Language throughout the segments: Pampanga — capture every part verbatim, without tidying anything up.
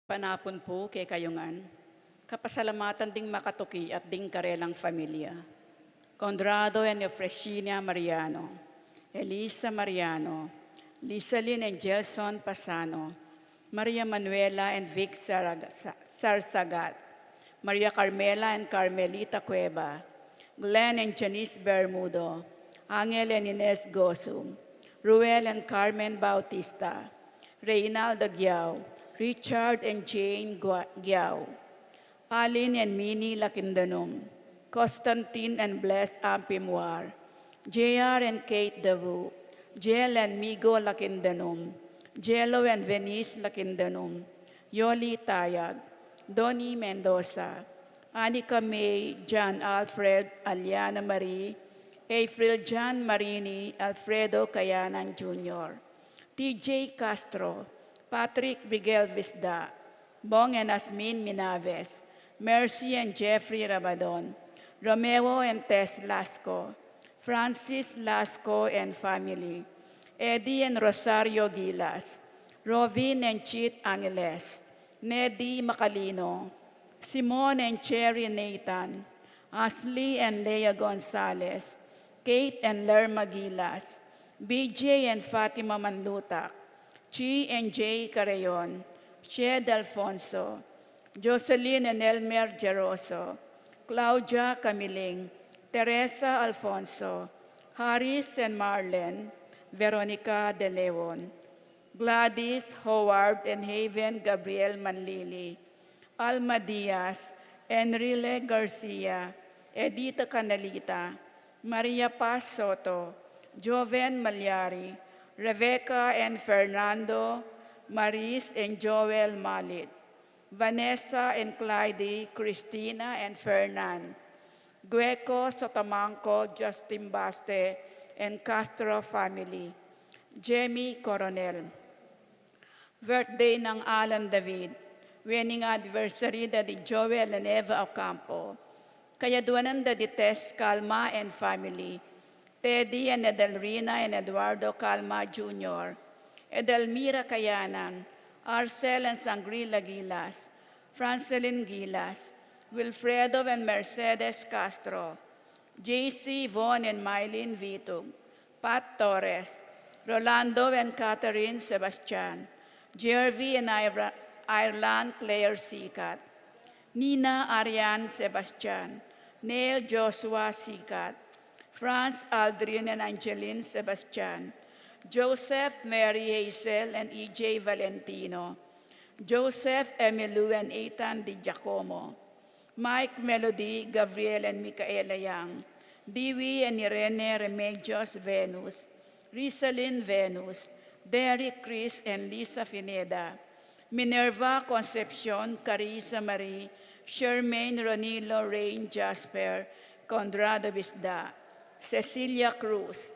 Panapun pu kekayu ngan, kapasalamatan ding makatuki at ding karelang familia. Conrado and Eufrasina Mariano, Elisa Mariano, Lisalin and Gelson Pasano, Maria Manuela and Vic Saraga-, Sa-, Sarsagat, Maria Carmela and Carmelita Cueva, Glenn and Janice Bermudo, Angel and Ines Gosum, Ruel and Carmen Bautista, Reynaldo Giao, Richard and Jane Gua-, Giao, Alin and Minnie Lakindanum, Constantine and Bless Ampimuar, J R and Kate Davu, Jel and Migo Lakindanum, Jello and Venice Lakindanum, Yoli Tayag, Donny Mendoza, Anika May, John Alfred, Aliana Marie, April John Marini, Alfredo Kayanan Junior, T J Castro, Patrick Miguel Visda, Bong and Asmin Minaves, Mercy and Jeffrey Rabadon, Romeo and Tess Lasco, Francis Lasco and family, Eddie and Rosario Gilas, Rovin and Chit Angeles, Neddy Macalino, Simon and Cherry Nathan, Ashley and Lea Gonzalez, Kate and Lerma Gilas, B J and Fatima Manlutak, Chi and Jay Carreon, Shed Alfonso, Jocelyn and Elmer Geroso, Claudia Camiling, Teresa Alfonso, Harris and Marlen, Veronica De Leon, Gladys Howard and Haven Gabriel Manlili, Alma Diaz, Enrile Garcia, Edita Canalita, Maria Paz Soto, Joven Malyari, Rebecca and Fernando, Maris and Joel Malit, Vanessa and Clyde, Christina and Fernan, Gueco, Sotamangco, Justin Baste, and Castro family, Jamie Coronel. Birthday nang Alan David, wedding anniversary da di Joel and Eva Ocampo, kayaduanan da di Tess Calma and family, Teddy and Edelrina and Eduardo Calma Junior, Edelmira Kayanan, Arcel and Sangrila Gilas, Francelin Gilas, Wilfredo and Mercedes Castro, J C, Von and Mylene Vitug, Pat Torres, Rolando and Catherine Sebastian, Jervy and Ira-, Ireland Claire Sikat, Nina Arian Sebastian, Neil Joshua Sikat, Franz Aldrin and Angeline Sebastian, Joseph Mary Hazel and E J Valentino, Joseph Emilou and Ethan Di Giacomo, Mike Melody, Gabriel and Micaela Yang, Dewey and Irene Remedios Venus, Rizalin Venus, Derek Chris and Lisa Fineda, Minerva Concepcion, Carissa Marie, Shermaine Ronilo, Rain Jasper, Conrado Bisda, Cecilia Cruz,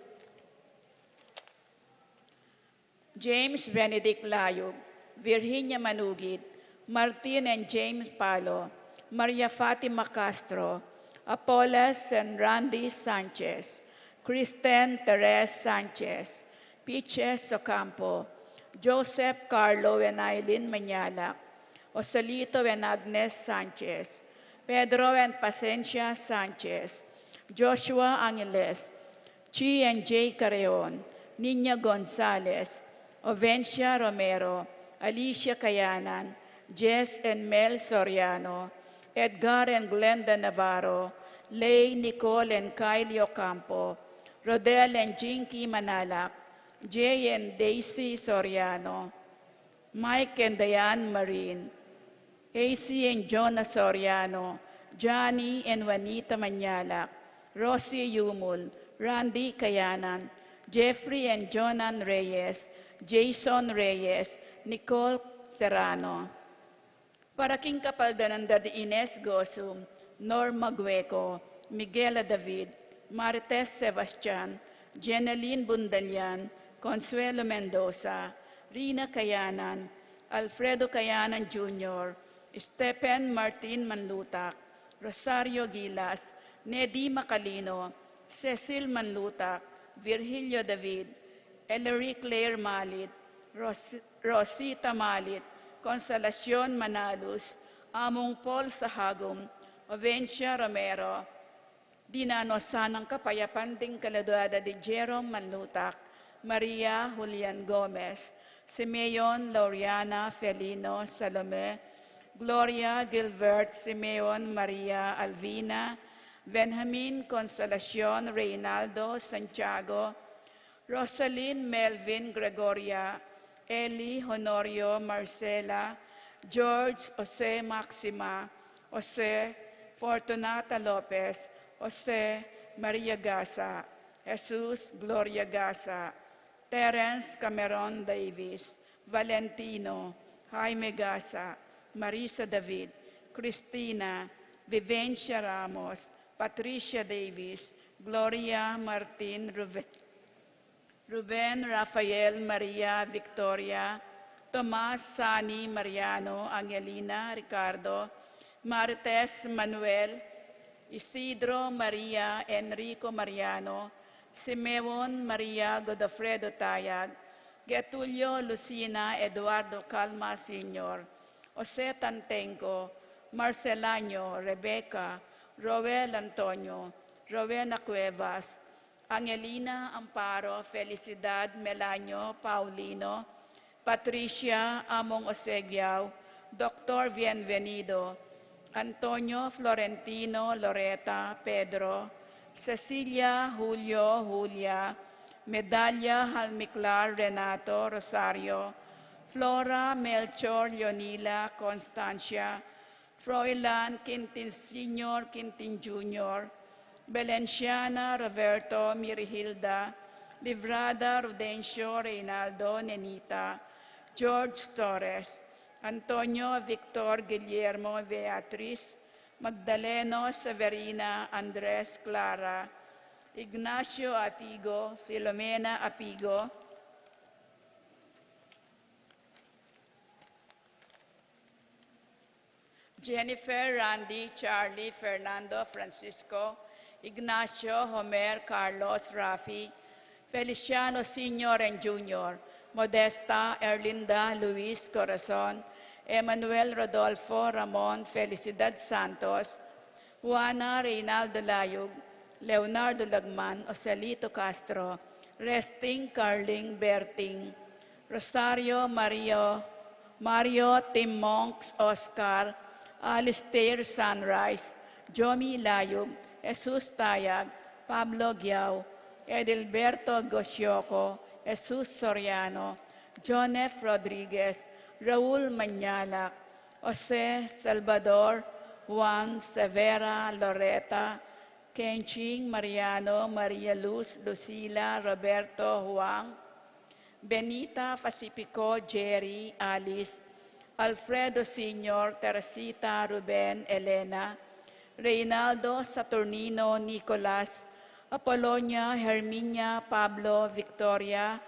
James Benedict Layug, Virginia Manugit, Martin and James Palo, Maria Fatima Castro, Apollos and Randy Sanchez, Kristen Therese Sanchez, Peaches Ocampo, Joseph Carlo and Eileen Mañala, Osolito and Agnes Sanchez, Pedro and Pacencia Sanchez, Joshua Angeles, Chi and Jay Carreon, Nina Gonzalez, Ovencia Romero, Alicia Kayanan, Jess and Mel Soriano, Edgar and Glenda Navarro, Lay, Nicole and Kylie Ocampo, Rodel and Jinky Manalak, Jay and Daisy Soriano, Mike and Diane Marin, A C and Jonah Soriano, Johnny and Juanita Mañalak, Rosie Yumul, Randy Kayanan, Jeffrey and Jonan Reyes, Jason Reyes, Nicole Serrano. Para king kapaldanan da di Ines Gosum, Norma Gueco, Miguela David, Marites Sebastian, Jeneline Bundalian, Consuelo Mendoza, Rina Kayanan, Alfredo Kayanan Junior, Stephen Martin Manlutak, Rosario Gilas, Nedi Macalino, Cecil Manlutak, Virgilio David, Ellery Claire Malit, Ros-, Rosita Malit, Consolacion Manalus, Among Paul Sahagum, Ovencia Romero, Dinano sanang kapayapan ding kaladua da di Jerome Manlutak, Maria Julian Gomez, Simeon Lauriana Felino Salome, Gloria Gilbert Simeon Maria Alvina, Benjamin Consolacion Reynaldo Santiago, Rosalyn Melvin Gregoria, Eli Honorio Marcela, George Jose Maxima, Jose Fortunata Lopez, Jose Maria Gasa, Jesus Gloria Gasa, Terence Cameron Davis, Valentino, Jaime Gasa, Marisa David, Cristina, Vivencia Ramos, Patricia Davis, Gloria Martin Ruve- Ruben Rafael Maria Victoria, Tomas Sani Mariano Angelina Ricardo, Marites Manuel, Isidro Maria Enrico Mariano, Simeon Maria Godofredo Tayag, Getulio Lucina Eduardo Calma Senior, Jose Tantenco, Marcelano Rebecca, Roel Antonio, Rowena Cuevas, Angelina Amparo, Felicidad Melanio Paulino, Patricia Among Oseguiao, Doctor Bienvenido, Antonio Florentino Loreta Pedro, Cecilia Julio Julia, Medalla Halmiclar Renato Rosario, Flora Melchor Leonila Constancia, Froilan Quintin Senior Quintin Junior, Belenciana Roberto Mirihilda, Livrada Rudencio Reynaldo Nenita, George Torres, Antonio Victor Guillermo Beatriz, Magdaleno Severina Andres Clara, Ignacio Apigo, Filomena Apigo, Jennifer, Randy, Charlie, Fernando, Francisco, Ignacio, Homer, Carlos, Rafi, Feliciano Senior and Junior, Modesta, Erlinda, Luis, Corazon, Emmanuel, Rodolfo, Ramon, Felicidad Santos, Juana, Reynaldo Layug, Leonardo Lagman, Joselito Castro, Resting, Carling, Berting, Rosario, Mario, Mario, Tim Monks, Oscar, Alistair Sunrise, Jomi Layug, Jesus Tayag, Pablo Giao, Edilberto Gosioco, Jesus Soriano, Jonef Rodriguez, Raul Mañalak, Jose Salvador, Juan Severa, Loreta, Kenching, Mariano, Maria Luz, Lucila, Roberto, Juan, Benita, Pacifico, Jerry, Alice, Alfredo Senior, Teresita, Ruben, Elena, Reynaldo, Saturnino, Nicolas, Apolonia, Herminia, Pablo, Victoria,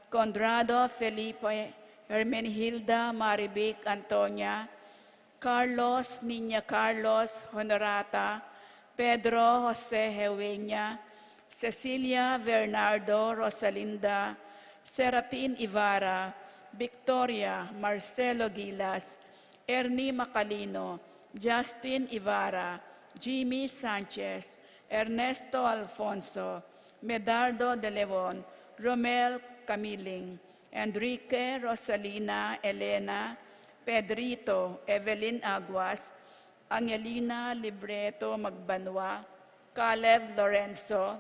Conrado, Felipe, Hermenhilda, Marivic, Antonia, Carlos, Niña Carlos, Honorata, Pedro, Jose, Eugenia, Cecilia, Bernardo, Rosalinda, Serapin Ibarra, Victoria, Marcelo Gilas, Ernie Macalino, Justin Ibarra, Jimmy Sanchez, Ernesto Alfonso, Medardo de Leon, Romel Camiling, Enrique, Rosalina, Elena, Pedrito, Evelyn Aguas, Angelina Libreto Magbanua, Caleb Lorenzo,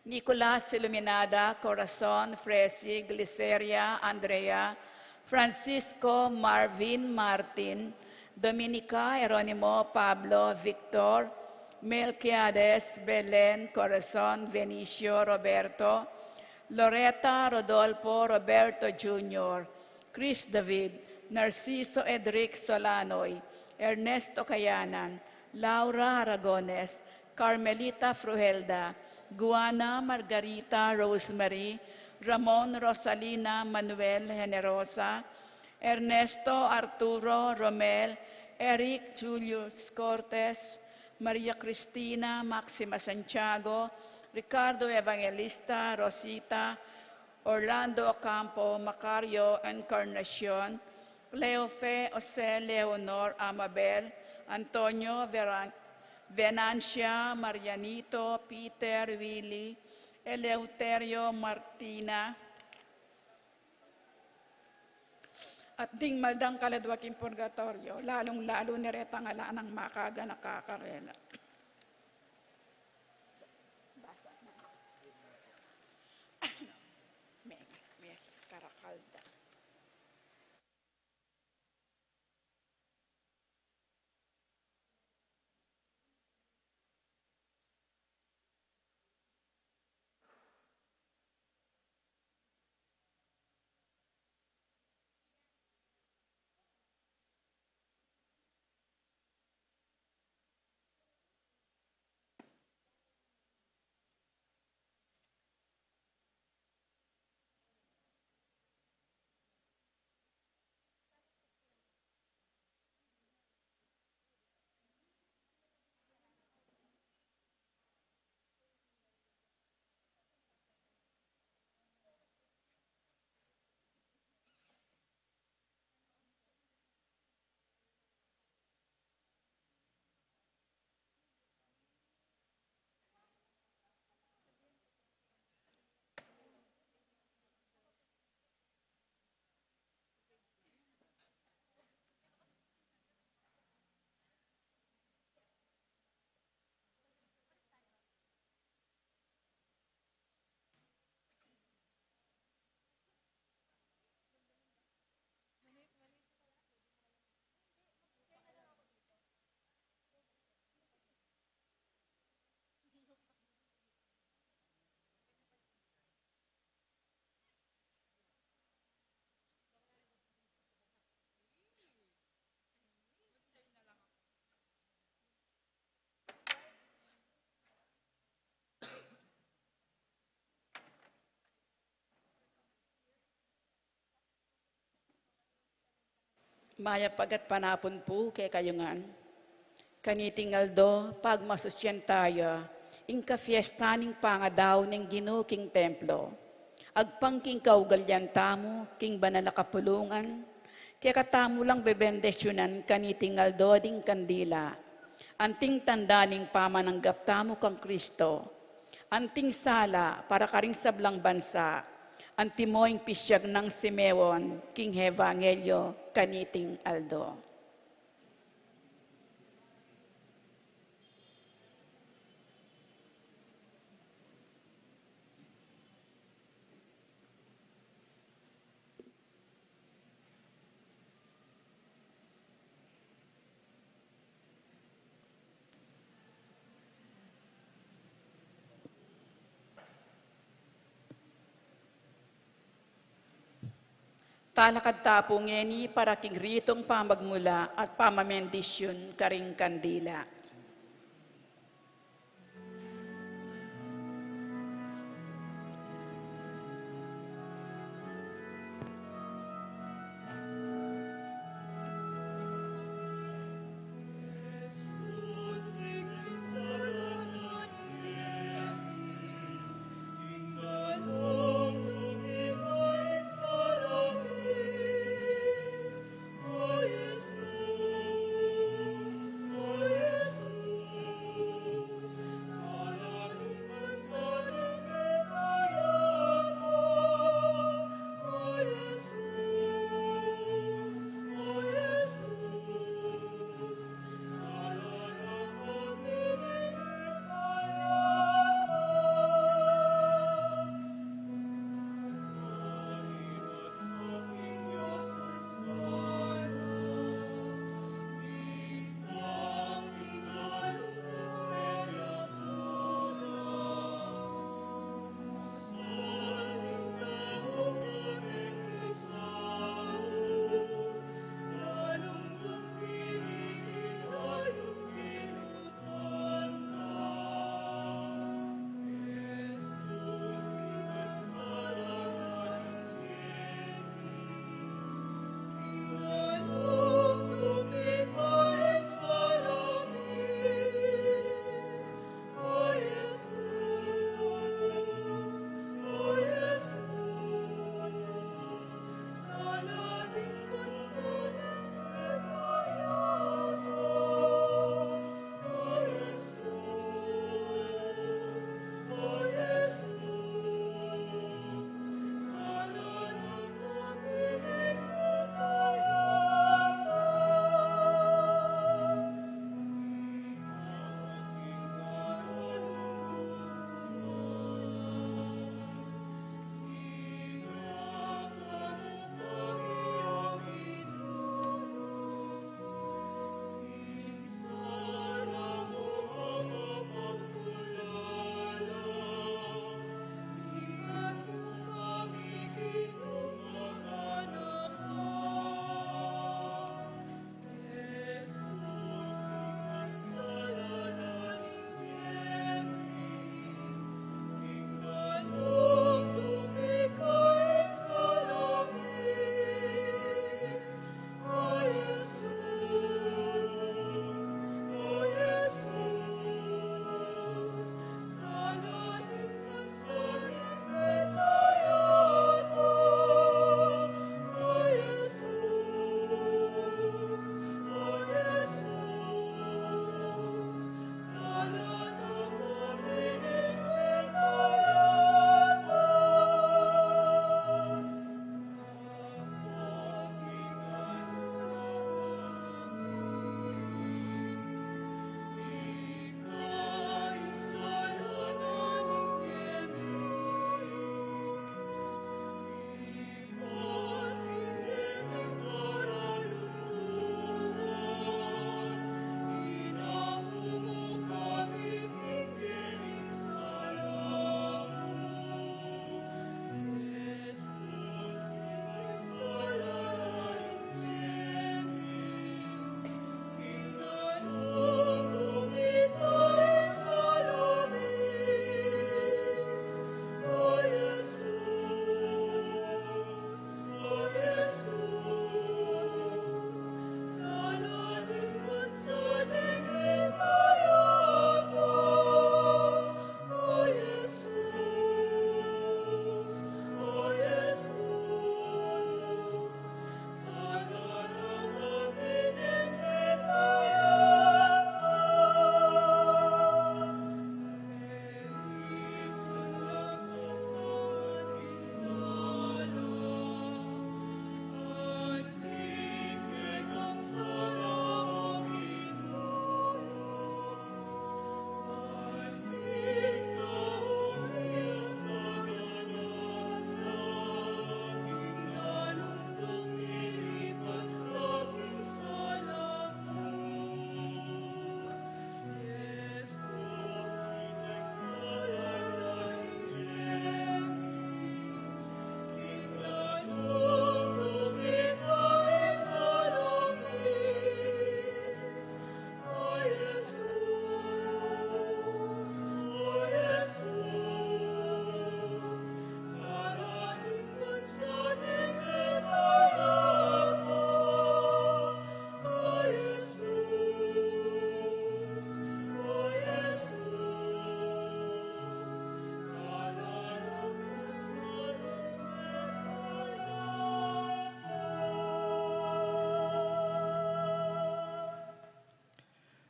Nicolas Iluminada, Corazon, Fresi, Gliceria, Andrea, Francisco, Marvin, Martin, Dominica, Jeronimo, Pablo, Victor, Melquiades, Belen, Corazon, Venicio, Roberto, Loreta, Rodolfo, Roberto Junior, Chris David, Narciso Edric Solanoy, Ernesto Cayanan, Laura Aragones, Carmelita Fruhelda, Guana Margarita Rosemary, Ramon Rosalina Manuel Generosa, Ernesto Arturo Romel, Eric Julius Cortes, Maria Cristina Maxima Santiago, Ricardo Evangelista, Rosita, Orlando Ocampo, Macario Encarnacion, Cleofe, Jose, Leonor, Amabel, Antonio, Veran-, Venancia, Marianito, Peter, Willy, Eleuterio, Martina, at ding maldang kaladwa king purgatoryo, lalung-lalu na retang ala nang makaganaka karela. Basa na. Mes, mes, karakalda. Mayap a gatpanapun pu kekayu ngan. Kaniting aldo, pagmasusyan taya ing kafiesta ning pangadau ning Ginu king templo. Agpang king kaugalian tamu king banal a kapulungan, kekatamu lang bebendisyunan kaniting aldo ding kandila, anting tanda ning pamananggap tamu kang Kristo, anting sala para karing sablang bansa, antimo ing pisyag nang Simeon king ebanghelyo kaniting aldo. Talakad ta pu ngeni para king ritung pamagmula at pamabendisyun karing kandila.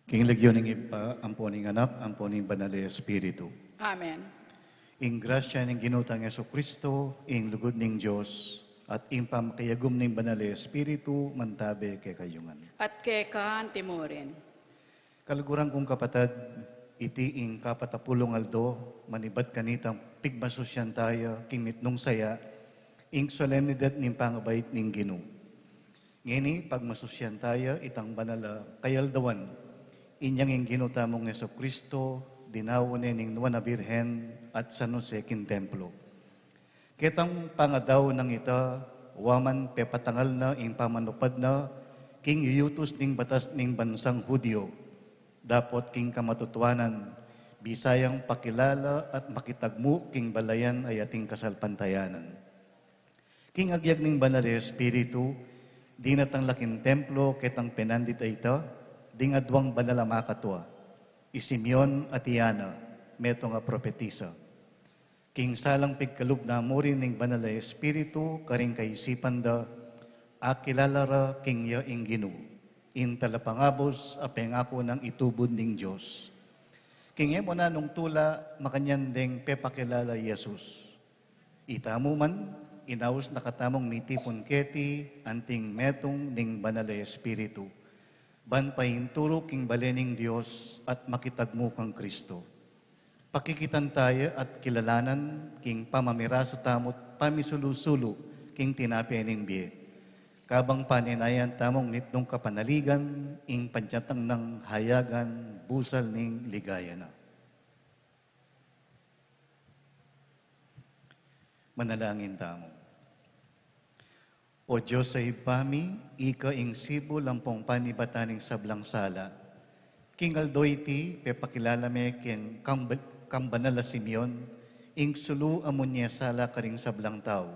King lagyu ning Ibpa, ampo ning Anak, ampo ning Banal a Espiritu. Amen. Ing grasya ning Ginu tang Jesucristo, ing lugud ning Dios, at ing pamakiagum ning Banal a Espiritu, mantabe kekayu ngan. At keka antimurin. Kaluguran kung kapatad, iti ing kapatapulung aldo manibat kanitang pigmasusyan taya king mitmung saya, ing solemnidad ning pangabait ning Ginu. Ngeni, pagmasusyan taya itang banal a kayaldawan, inyang ing Ginu tamung Jesucristo, dinaun ne ning Nuan a Birhen at San Jose king templo. Ketang pangadaun nang ita, wa man pepatangal na ing pamanupad na king yutus ning batas ning bansang Judio, dapot king kamatutuanan, bisa yang pakilala at makitagmu king balayan a ating kasalpantayanan. King agyag ning Banal a Espiritu, dinatang la king templo ketang penandit a ita, ding aduang banal a makatua, i Simeon at i Ana, metung a propetisa. King salang pigkalub na mu rin ning Banal a Espiritu karing kaisipan da, akilala ra king ya ing Ginu, ing talapangabus a pengaku nang itubud ning Dios. King e mu na nung tula, makanyan deng pepakilala i Jesus. Itamu man, inaus na katamung mitipun keti anting metung ning Banal a Espiritu, ban painturu king bale ning Dios at makitagmu kang Cristo. Pakikitan taya at kilalanan king pamamirasu tamu't pamisulu-sulu king tinape ning bie, kabang paninayan tamung mitmung kapanaligan ing panyatang nang hayagan busal ning ligaya na. Manalangin tamu. O Dios a Ibpa mi, ika ing sibul ampong panibatan ning sablang sala. King aldo iti, pepakilala me king kang, kang banal a Simeon, ing sulu a munie sala karing sablang tau,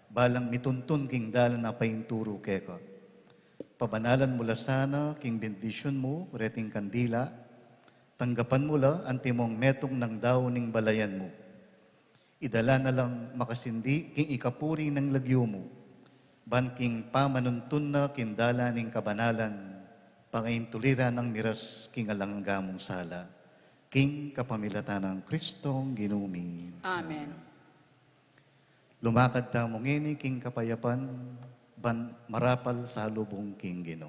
balang mituntun king dalan a painturu keka. Pabanalan mu la sana king bendisyun mu reting kandila, tanggapan mu la antimong metung nang daun ning balayan mu. Idala na lang makasindi king ikapuri nang lagyu mu, ban king pamanuntun na king dalan ning kabanalan, pangaintulira nang miras king alang angga mung sala, king kapamilatan nang Kristong Ginu mi. Amen. Lumakad tamu ngeni king kapayapan, ban marapal salubung king Ginu.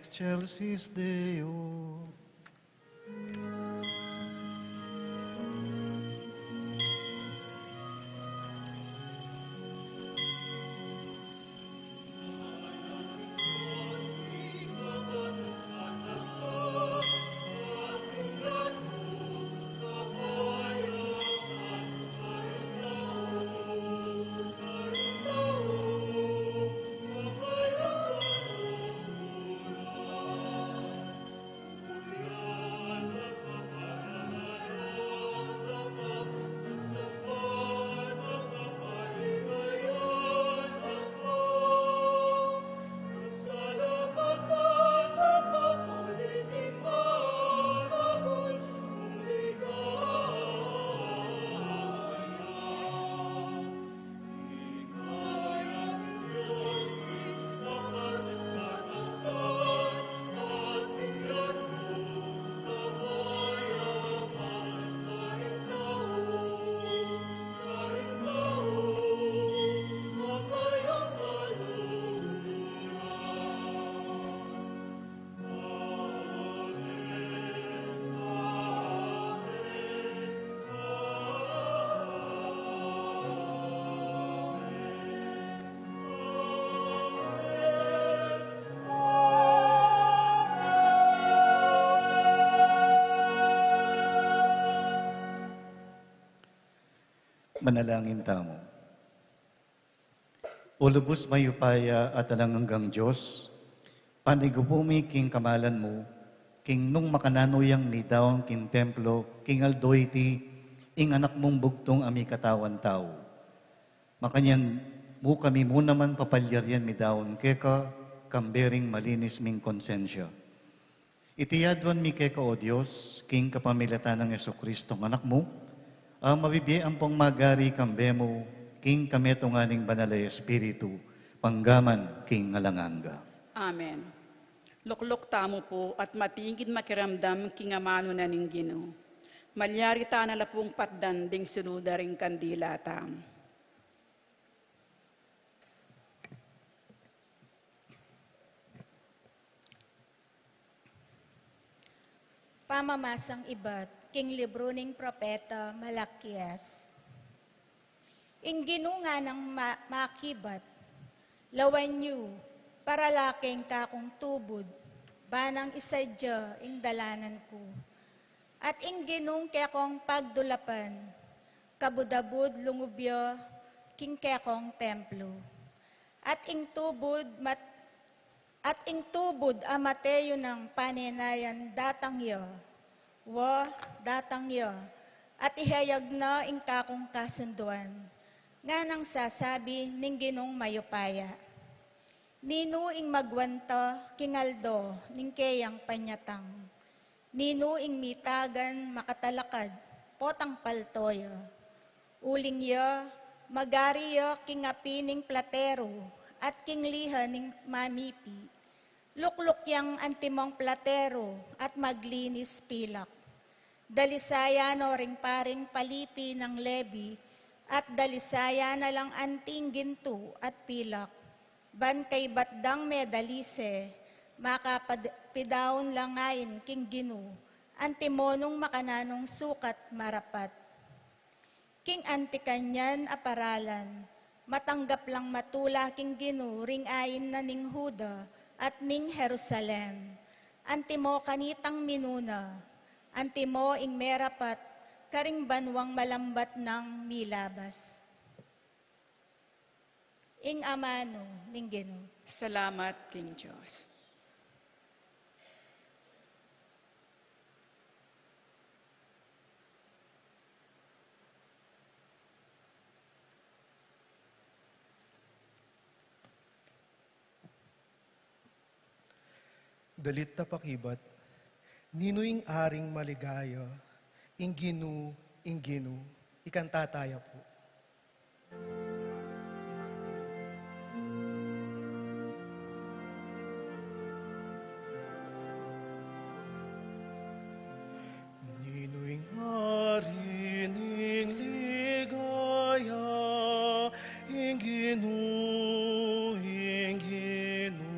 Excelsis Deo. Manalangin tamu. O lubus mayupaya at alang anggang Dios, panigupu mi king kamalan mu, king nung makananu yang midaun king templo king aldo iti, ing anak mung bugtung a mikatawan tau. Makanyan mu kami mu naman papalyarian midaun keka, kambe ring malinis ming konsensya. Iti aduan mi keka, O Dios, king kapamilatan nang Jesucristo, anak mu, a mabibie ampong magari kambe mu, king kametungan ning Banal a Espiritu, manggaman king alang angga. Amen. Lukluk tamu pu at matingid makiramdam king amanu na ning Ginu. Malyari tana la pung patdan ding sunud da ring kandila tamu. Pamamasang ibat king libru ning propeta Malakias. Ing Ginu nganang ma-, makibat, lawan yu, paralaking kakung tubud, banang isadya ing dalanan ku. At ing Ginung kekong pagdulapan, kabud-abud lungub ya king kekong templo. At ing tubud mat-, at ing tubud a mate yu nang panenayan datang ya, wa, datang ya, at ihayag na ing kakung kasunduan. Nganang sasabi ning Ginung mayupaya. Ninu ing magwanta king aldo ning keyang panyatang? Ninu ing mitagan makatalakad, potang palto ya? Uling ya, magari ya king api ning platero at king liha ning mamipi. Lukluk yang antimong platero at maglinis pilak. Dalisayan no ring paring palipi nang Lebi, at dalisayan na lang anting gintu at pilak. Ban kaybat dang medalise, makapad-, pidaun la ngeni king Ginu, antimo nung makananung sukat marapat. King anti kanyan a paralan, matanggap lang matula king Ginu ring ain na ning Juda at ning Jerusalem. Antimo kanitang minuna, antimo ing merapat karing banuang malambat nang milabas. Ing amanu ning Ginu. Salamat king Dios. Dalit a pakibat, ninu ing aring maligaya, ing Ginu, ing Ginu, ikanta taya pu. Ninu ing ari ning ligaya, ing Ginu, ing Ginu.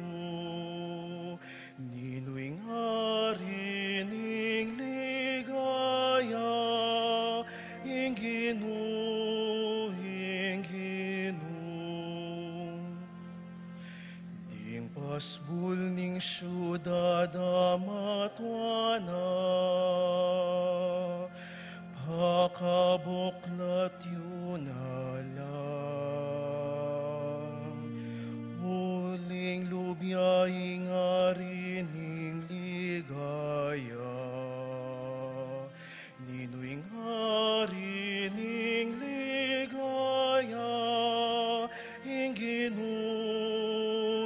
ning siudad a matua na, pakabuklat yu na la, uling lub ya ing ari ning ligaya. Ninu ing ari ning ligaya? Ing Ginu,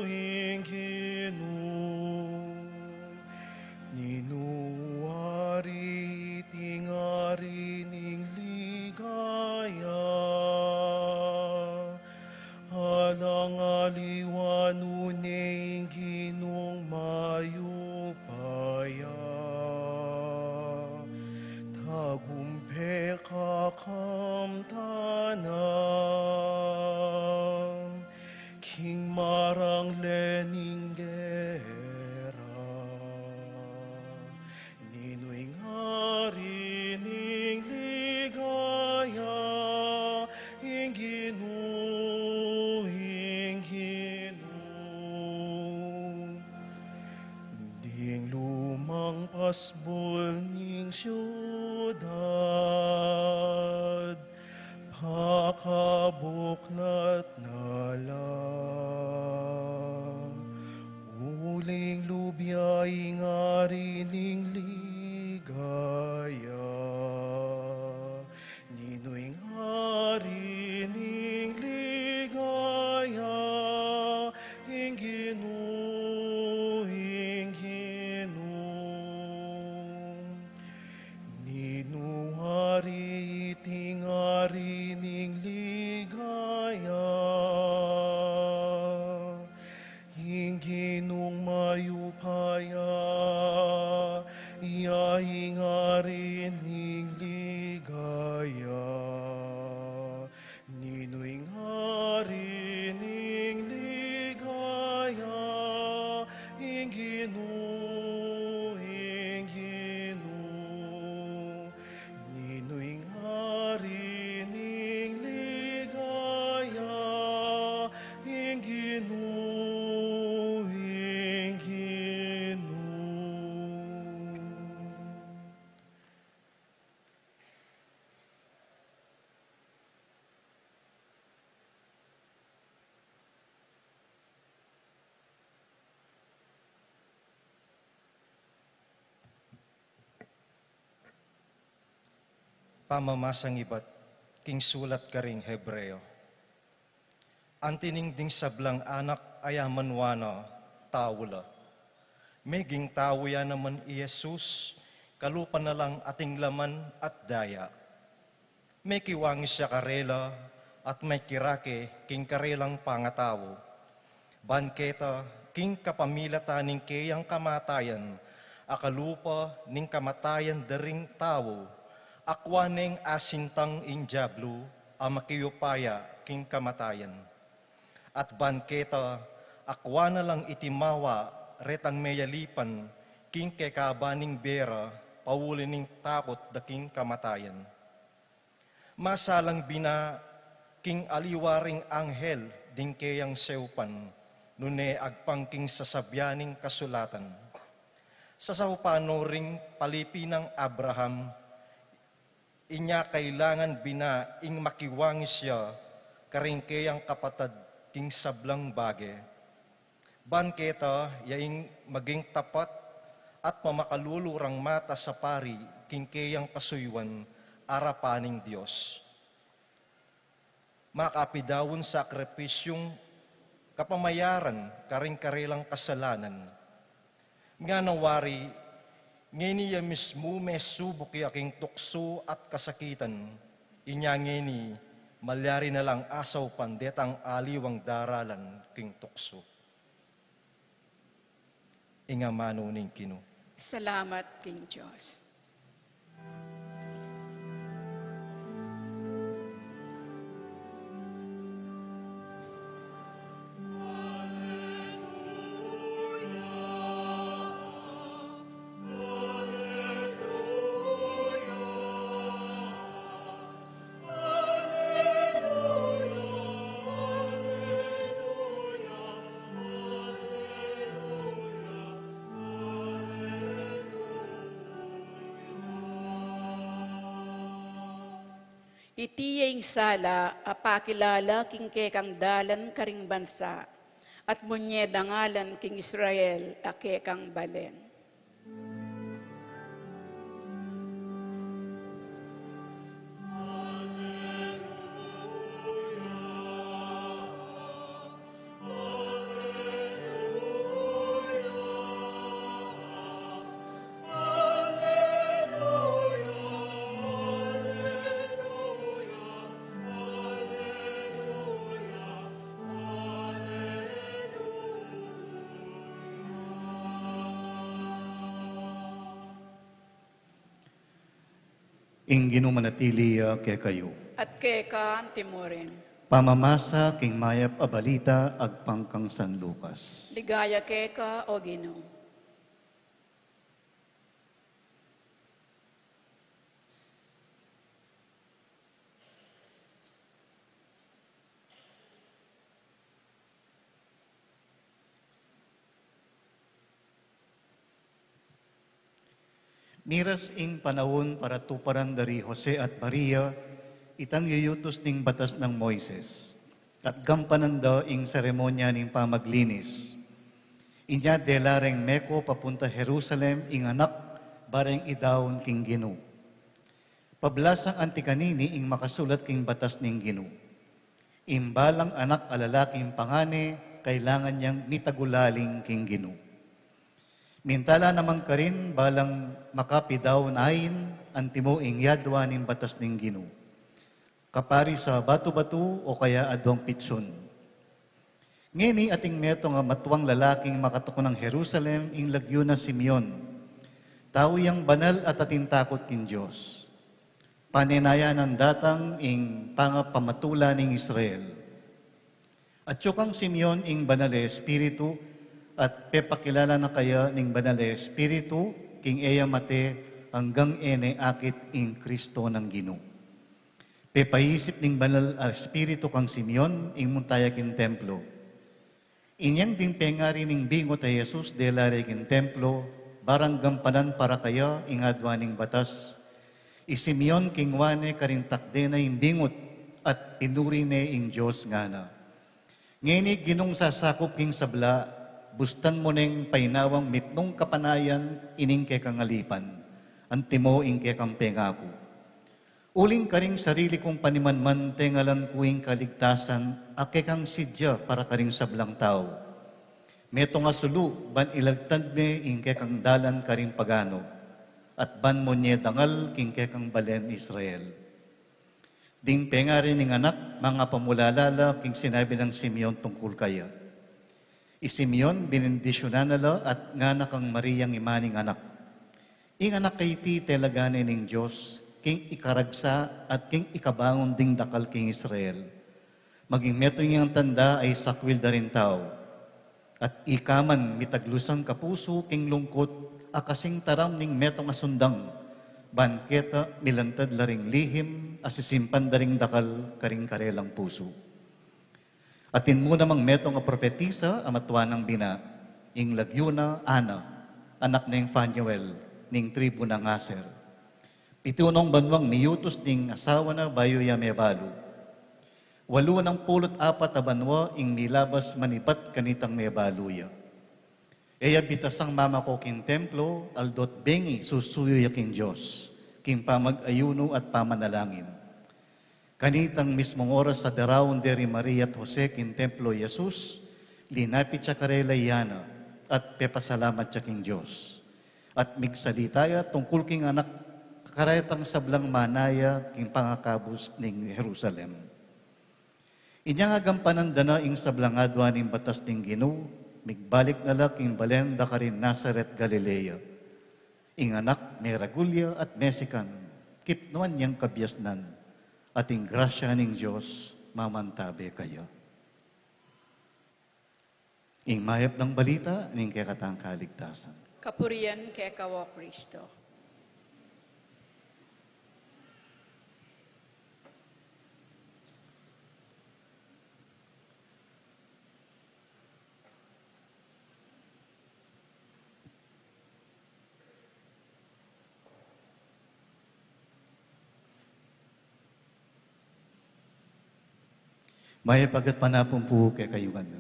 ing Ginu. Ninu ari iting ari ning ligaya? Alang aliwa nune ing Ginung mayupaya, tagumpe ka kamtanan king marang lening gera. Ninu ing ari ning ligaya? Ing Ginu, ing Ginu. Ding lumang pasbul ning siudad, pakabuklat na la, uling lub ya ing ari ning ligaya. Ninu ing ari ning ligaya? Ing Ginu, ing Ginu. Ninu ari iting ari ning ligaya? Ing Ginung mayupaya, iya ing ari ning ligaya. Ninu ing ari ning ligaya? Ing Ginu, ing Ginu. Ninu ing ari ning ligaya? Ing Ginu, ing Ginu. Pamamasang ibat king sulat karing Hebreo. Anti ning ding sablang anak a ya manua na tau la, meging tau ya naman i Jesus, kalupa na lang ating laman at daya. Mekiwangis ya karela at mekirake king karelang pangatau. Ban keta, king kapamilatan ning keyang kamatayan, a kalupa ning kamatayan da ring tau, akua neng asintang ing diablu a makiupaya king kamatayan. At ban keta, akua na lang iti mawa retang meyalipan king kekaban ning bie ra pauli ning takut da king kamatayan. Masalang bina king aliwa ring anghel ding keyang saupan, nune agpang king sasabian ning kasulatan. Sasaupan no ring palipi nang Abraham, inya kailangan bina ing makiwangis ya karing keyang kapatad king sablang bage. Ban keta, ya ing maging tapat at mamakalulu rang matas a pari king keyang kasuyuan arapan ning Dios. Makapidaun sakripisyung kapamayaran karing karelang kasalanan. Ngana wari, ngeni ya mismu mesubuk ya king tuksu at kasakitan, inya ngeni malyari na lang asaupan detang aliwang daralan king tuksu. Ing amanu ning Ginu. Salamat king Dios. Iti ya ing sala a pakilala king kekang dalan karing bansa, at munye dangalan king Israel a kekang balen. Ing Ginu manatili ya kekayu. At keka anti mu rin. Pamamasa king mayap a balita agpang kang San Lucas. Ligaya keka, O Ginu. Miras ing panaun para tuparan da ri Jose at Maria itang yuyutus ning batas nang Moises, at gampanan da ing seremonya ning pamaglinis. Inya dela reng meko papunta Jerusalem ing anak, ba reng idaun king Ginu. Pablasang anti kanini ing makasulat king batas ning Ginu. Ing balang anak a lalaking pangane, kailangan yang mitagulaling king Ginu. Mintala naman karin balang makapidaun ain, antimo ing yadwa ning batas ning Ginu. Kapari sa batu-batu o kaya aduang pitsun. Ngeni ating metung a matuang lalaking makatuknang Jerusalem, ing lagyu na Simeon. Tau yang banal at atin takut king Dios. Panenayan nang datang ing pangapamatula ning Israel. Atyu kang Simeon ing Banal a Espiritu, at pepakilala na kaya ning Banal a Espiritu king e ya mate anggang e ne akit ing Kristo nang Ginu. Pepaisip ning Banal a Espiritu kang Simeon ing munta ya king templo. Inyang ding pengari ning bingut a Jesus dela re king templo, ba rang gampanan para kaya ing adwa ning batas, i Simeon kingwa ne karing takde na ing bingut at pinuri ne ing Dios ngana, "Ngeni Ginung sasakup king sabla, bustan mu neng painawang mipnung kapanayan ining kekang alipan, antimo ing kekang pengaku. Uling karing sarili kung panimanman tengalan ku ing kaligtasan a kekang sidya para karing sablang tau. Metung a sulu ban ilagtad me ing kekang dalan karing pagano, at ban munye dangal king kekang balen Israel." Ding pengari ning anak, mangapamulala la king sinabi nang Simeon tungkul kaya. I Simeon, benindisyunan na la at ngana kang Mariang ima ning anak, "Ing anak a iti talaga ne ning Dios, king ikaragsa at king ikabangun ding dakal king Israel. Maging metung yang tanda a isakwil da ring tau. At ika man mitaglusan kapusu king lungkut a kasing taram ning metung a sundang, ban keta milantad la ring lihim a sisimpan da ring dakal karing karelang pusu." Atin mu namang metung a propetisa a matua nang bina, ing lagyu na Ana, anak neng Fanuel, ning tribu nang Aser. Pitu nong banuang miyutus ning asawa na bayu ya mebalu. Walu nang pulu't apat a banua ing milabas manibat kanitang mebalu ya. E ya bitasang mamako king templo, aldo't bengi susuyu ya king Dios, king pamag-ayunu at pamanalangin. Kanitang mismung oras a daraun de ri Maria at Jose king templo i Jesus, linapit ya karela i Ana, at pepasalamat ya king Dios. At migsalita ya tungkul king anak karetang sablang mana ya king pangakabus ning Jerusalem. Inyang agampanan da na ing sablang adwa ning batas ning Ginu, migbalik na la king balen da karin Nazaret, Galilea. Ing anak meragul ya at mesikan, kipnuan yang kabiasnan, at ing grasya ning Dios mamantabe kaya. Ing mayap nang balita ning kekatang kaligtasan. Kapurian keka, O Kristo. Mayap a gatpanapun pu kekayu ngan.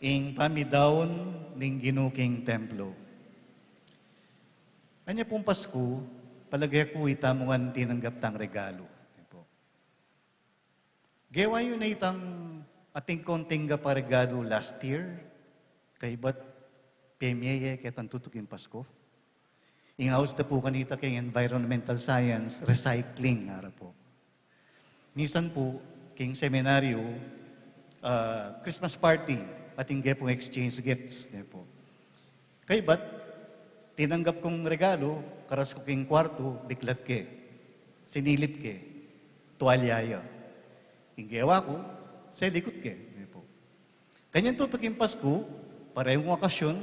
Ing pamidaun ning Ginu king templo. Anya pung Pasku, palage ku itamu ngan tinanggap tang regalo. Gewa yu na itang atin kung tinggap a regalo last year, kaybat pemye ye ketang tutuking Pasku. Ing aus da pu kanita keng environmental science, recycling, ngara pu. Minsan pu, keng seminaryo, ah, Christmas party, atin ke pung exchange gifts, ne pu. Kaybat, tinanggap kung regalo, karas ku keng kwartu, biklat ke. Sinilip ke. Tuwalya ya. Ing gewa ku, selikut ke, ne pu. Kanyan tutuking Pasku, parehung okasyon,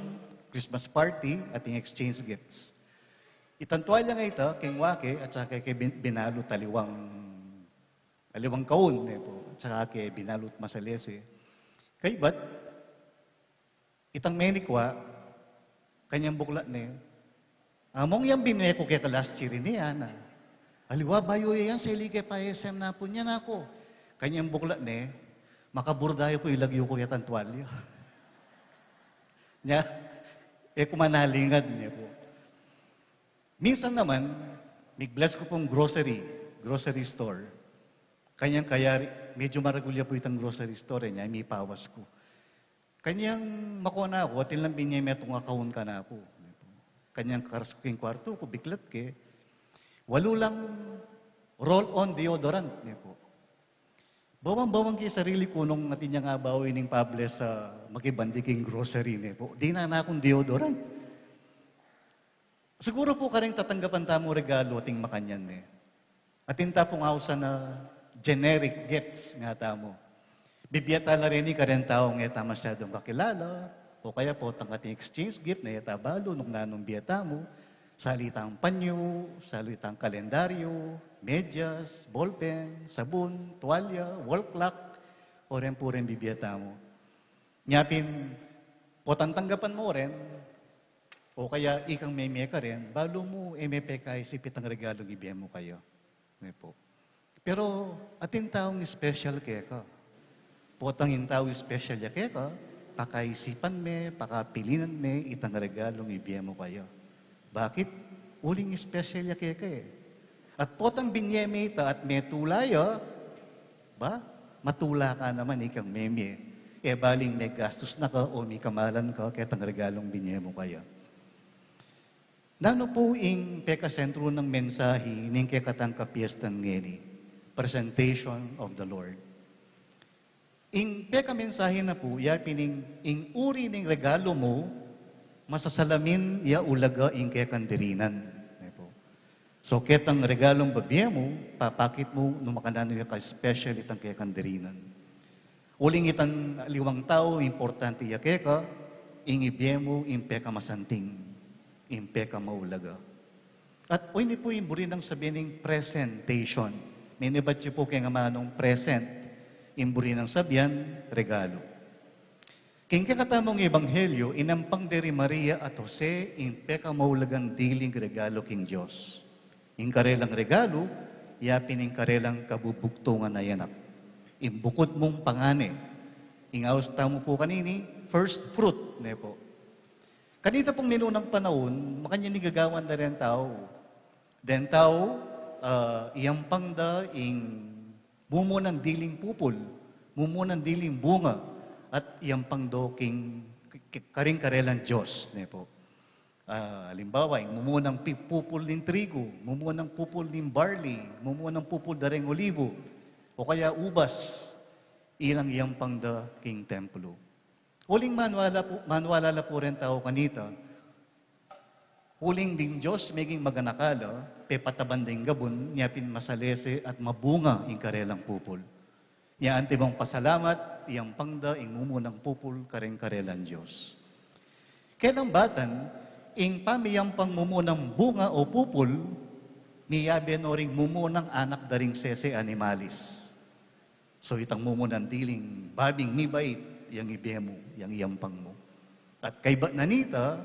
Christmas party, atin exchange gifts. Itang tuwalya nga ita, keng wa ke, at saka ke bin-, binalut aliwang, aliwang kaun, ne pu. At saka ke binalut masalese. Kaybat, itang menikwa, kanyang buklat ne, "Among yang binye ku keka last year ini, ana. Aliwa bayu ya yan, seli ke pa S M na pu niyan aku." Kanyang buklat ne, "Makabur da ya pu ilagyu ku yatang tuwalya." Nya, e ku manalingad, ne pu. Minsan naman, mig-bless ku pung grocery, grocery store. Kanyang kayari, medyo maragul ya pu itang grocery store, e, nya mipawas ku. Kanyang makona ku, atin lang binye me tung account kanaku. Kanyang karas ku king kwartu ku, biklat ke, walu lang roll-on deodorant, ne pu. Bawang-bawang ke sarili ku nung atin yang abawi ning pa-bless a makibandi king grocery, ne pu. Dinan na kung deodorant. Siguru pu kareng tatanggapan tamung regalo atin makanyan, ne. Atin ta pung ausan a generic gifts, ngata mu. Bibie ta la reni kareng taung e ta masyadung kakilala, o kaya potang atin exchange gift na e ta balu nung nanung bie tamu, salitang panyo, salitang kalendaryo, medyas, ballpen, sabun, tuwalya, wall clock, o reng pu reng bibie tamu. Nya pin, potang tanggapan mu ren, o kaya ikang memie ka ren, balu mu e me pekaisip itang regalung ibie mu kaya. Ne pu. Pero atin taung special keka. Potang ing taung special ya keka, pakaisipan me, pakapilinan me itang regalung ibie mu kaya. Bakit? Uling special ya keka e. At potang binye me ita at metula ya, ba, matula ka naman ikang memie. E baling megastus na ka o mikamalan ka ketang regalung binye mu kaya. Nanu pu ing pekasentru nang mensahi ning kekatang kapiestan ngeni? Presentation of the Lord. Ing pekamensahi na pu, ya pin ing, ing uri ning regalo mu, masasalamin ya ulaga ing kekang dirinan. Ne pu. So, ketang regalung bibie mu, papakit mu, nung makananu ya ka-special itang kekang dirinan. Uling itang aliwang tau, importante ya keka, ing ibie mu, ing pekamasanting, ing pekamaulaga. At o ini pu ing buri nang sabian ning presentation. Minibat yu pu keng amanung present, ing buri nang sabian, regalo. King kekatamung ebanghelyo, inampang de ri Maria at Jose ing pekamaulagang diling regalo king Dios. Ing karelang regalo, ya pin ing karelang kabubugtungan a anak. Ing bukud mung pangane. Ing aus tamu pu kanini, first fruit, ne pu. Kanita pung minunang panaun, makanyan ing gagawan da reng tau. Deng tau, ah, iyampang da ing mumunang diling pupul, mumunang diling bunga, at iyampang do king k-, k-, karing karelang Dios, ne pu. Ah, alimbawa, ing mumunang pi-, pupul ning trigu, mumunang pupul ning barley, mumunang pupul da reng olibu, o kaya ubas, ilang iyampang da king templo. Uling maniwala pu, maniwala la pu reng tau kanita, uling ding Dios meging maganaka la, pepataban da ing gabun, nya pin masalese at mabunga ing karelang pupul. Nya antimo ing pasalamat, iyampang da ing mumunang pupul kareng karelang Dios. Kelang batan, ing pamiyampang mumunang bunga o pupul, miyabe no ring mumunang anak da ring sese animalis. So, itang mumunang diling babing mibait, yang ibie mu, yang iyampang mu. At kaybat na nita,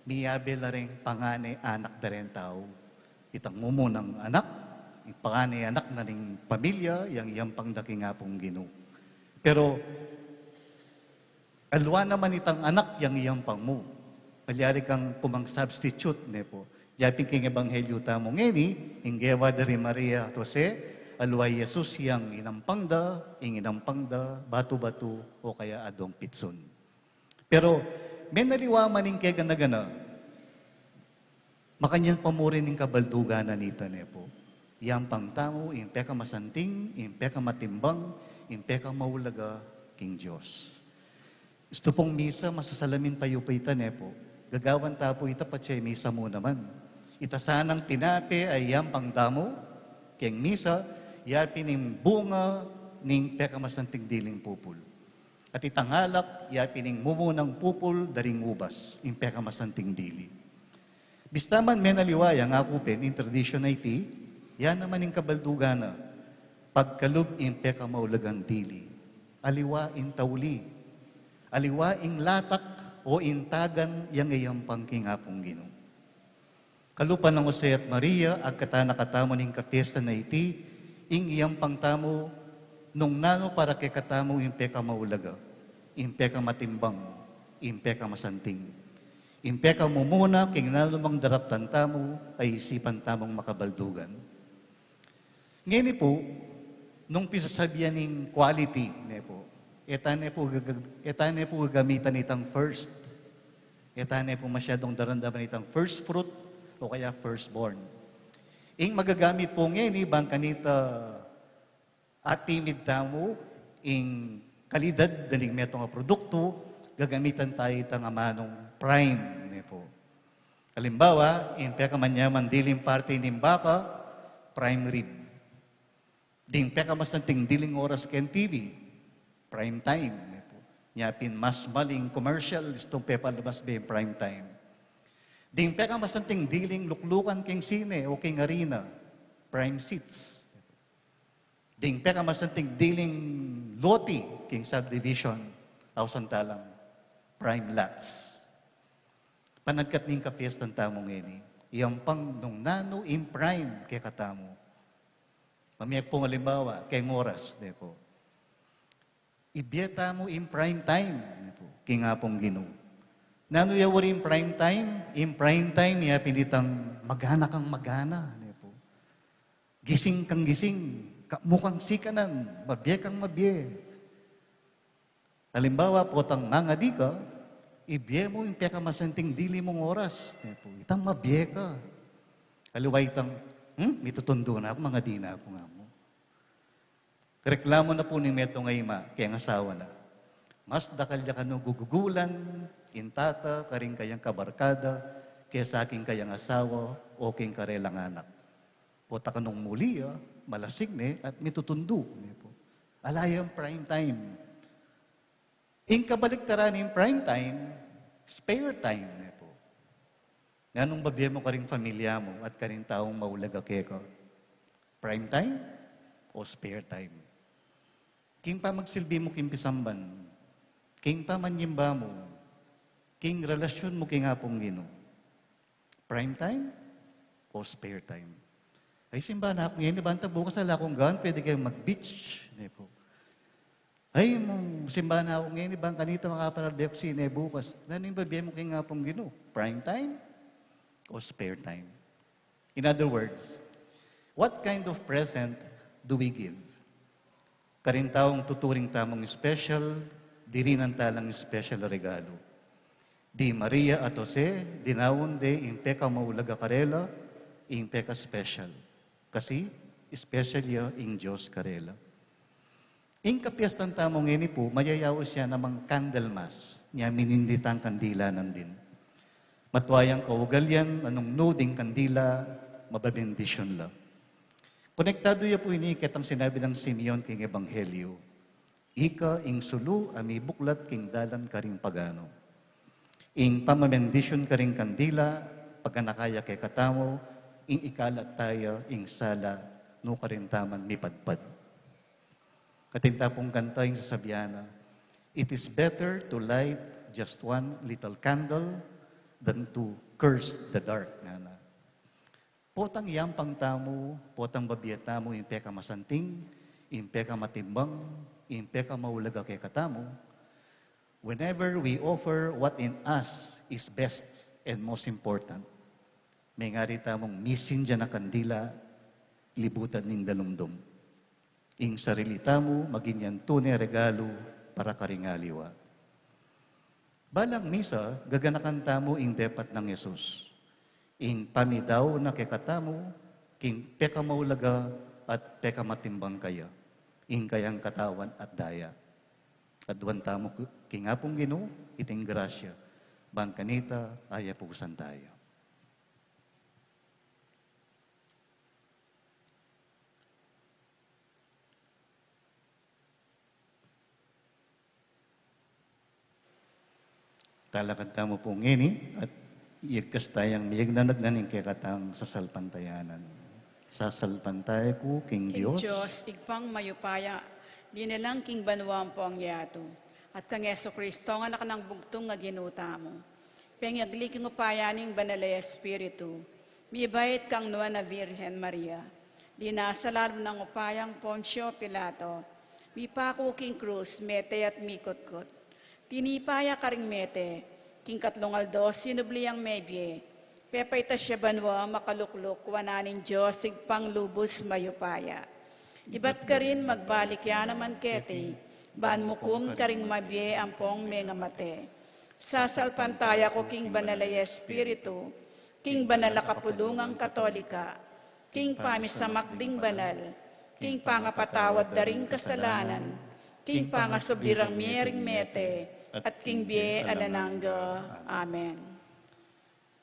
miyabe la reng pangane anak da reng tau. Itang mumunang anak, Ing pakanyan anak na ning pamilya, yang iyampang da king Apung Ginu. Pero, aliwa naman itang anak yang iyampang mu. Malyari kang kumang substitute, ne pu. Yapin king ebanghelyu tamu ngeni, ing gewa da ri Maria at Jose, aliwa i Jesus yang inampang da, ing inampang da, batu-batu, o kaya adwang pitsun. Pero, menaliwa man ing kegana-gana, makanyan pa mu rin ing kabaldugan na nita, ne pu. Iyampang tamu, ing pekamasanting, ing pekamatimbang, ing pekamaulaga, king Dios. Istu pung misa, masasalamin pa yu pa ita, ne pu. Gagawan ta pu ita patse misa mu naman. Ita sanang tinape a iyampang tamu, keng misa, yapin ing bunga ning pekamasanting diling pupul. At itang alak, yapin ing mumunang pupul da ring ubas, ing pekamasanting dili. Bista man menaliwa ya, aku pin, ing tradisyun a iti, ya naman ing kabaldugan na, pagkalub ing pekamaulagang dili, aliwa ing tauli, aliwa ing latak o ing tagan yang iyampang king Apung Ginu. Kalupa nang Jose at Maria, agkatan na katamu ning kapiestan a iti, ing iyampang tamu, nung nanu para kekatamu ing pekamaulaga, ing pekamatimbang, ing pekamasanting, ing pekamumuna, king nanu mang daraptan tamu, a isipan tamung makabaldugan. Ngeni pu, nung pisasabian ning quality, ne pu, e ta ne pu gag-, e ta ne pu gagamitan itang first. E ta ne pu masyadung daramdaman itang first fruit o kaya firstborn. Ing magagamit pu ngeni, bang kanita atimid tamu ing kalidad da ning metung a produktu, gagamitan ta itang amanung prime, ne pu. Alimbawa, ing pekamanyaman diling parti ning baka, prime rib. Ding pekamasanting diling oras keng T V, prime time, ne pu. Nya pin mas maling commercial, istung pepalabas be ing prime time. Ding pekamasanting diling luklukan keng sine o keng arena, prime seats. Ding pekamasanting diling loti keng subdivision, ausan ta lang, prime lots. Panagkat ning kapiestan tamu ngeni, iyampang nung nanu ing prime kekatamu. Mamie pung alimbawa, keng oras, ne pu. Ibie tamu ing prime time, ne pu, king Apung Ginu. Nanu ya wari ing prime time? Ing prime time, ya pin itang magana kang magana, ne pu. Gising kang gising, ka-, mu kang sikanan, mabie kang mabie. Alimbawa, potang mangadi ka, ibie mu ing pekamasanting dili mung oras, ne pu, itang mabie ka. Aliwa itang, hmm, mitutundu na ku, mangadi na ku, nga mu. Reklamu na pu ning metung a ima keng asawa na, mas dakal ya kanu gugugulan ing tata karing kayang kabarkada kesa king kayang asawa o king karelang anak. Pota kanung muli ya, malasing ne at mitutundu, ne pu. Ala yang prime time. Ing kabaliktaran ning prime time, spare time, ne pu. Nanung babie mu karing familia mu at karing taung maulaga keka? Prime time o spare time? King pamagsilbi mu king pisamban, king pamanyimba mu, king relasyun mu king Apung Ginu, prime time o spare time? Ay, simba na ku ngeni, banta bukas ala kung gawan, pwede kayung mag-beach, ne pu. Ay, mu-, simba na ku ngeni, bang kanita makapanalbe ku sine bukas. Nanu ing babie mu king Apung Ginu? Prime time o spare time? In other words, what kind of present do we give? Karing taung tuturing tamung special, dirinan ta lang special a regalu. Di Maria at Jose, dinaun de ing pekamaulaga karela, ing peka-special. Kasi, special ya ing Dios karela. Ing kapiestan tamu ngeni pu, mayayaus ya namang Candlemas, nya minindi tang kandila nandin. Matua yang kaugalian, nung nu ding kandila, mababendisyun la. Konektadu ya pu ini ketang sinabi nang Simeon king Ebanghelyo, "Ika ing sulu a mibuklat king dalan karing pagano." Ing pamabendisyun karing kandila, paganaka ya kekatamu, ing ikalat ta ya ing sala, nukarin ta man mipadpad. Kating ta pung kanta ing sasabian na, "It is better to light just one little candle than to curse the dark," ngana. Potang yampang tamu, potang babie tamu ing pekamasanting, ing pekamatimbang, ing pekamaulaga kekatamu, whenever we offer what in us is best and most important, mengari tamung misindian a kandila, libutan ning dalumdum. Ing sarili tamu, maging yang tune regalu para karing aliwa. Balang misa, gaganakan tamu ing depat nang Jesus. Ing pamidaun na kekatamu, king pekamaulaga at pekamatimbang kaya, ing kayang katawan at daya. Aduan tamu ku-, king Apung Ginu, iting grasya, ban kanita, ayapusan taya. Talakad tamu pu ngeni, at iyagkas tayang miyagnan ning kekatang sasalpantayanan. Sasalpantaya ku king King Dios. Dios, Ibpang mayupaya, dinalang king banua ampong yatu, at kang Jesucristo, a Anak nang bugtung a Ginu tamu. Pengagli king upaya ning Banal a Espiritu, mibait kang Nuan a Virgen Maria, dinasal alum nang upayang Poncio Pilato, mipaku king krus, mete at mikutkut. Tinipa ya karing mete, king katlung aldo sinubli yang mebie, pepaitas ya banua, makalukluk wanan ning Dios Ibpang lubus mayupaya. Ibat karin magbalik ya naman keti, ban mukum karing mabie ampong mengamate. Sasalpantaya ku king Banal a Espiritu, king banal a kapulungang Katolika, king pamisamak ding banal, king pangapatawad da ring kasalanan, king pangasubli rang mie ring mete, at king bie alang angga. Amen.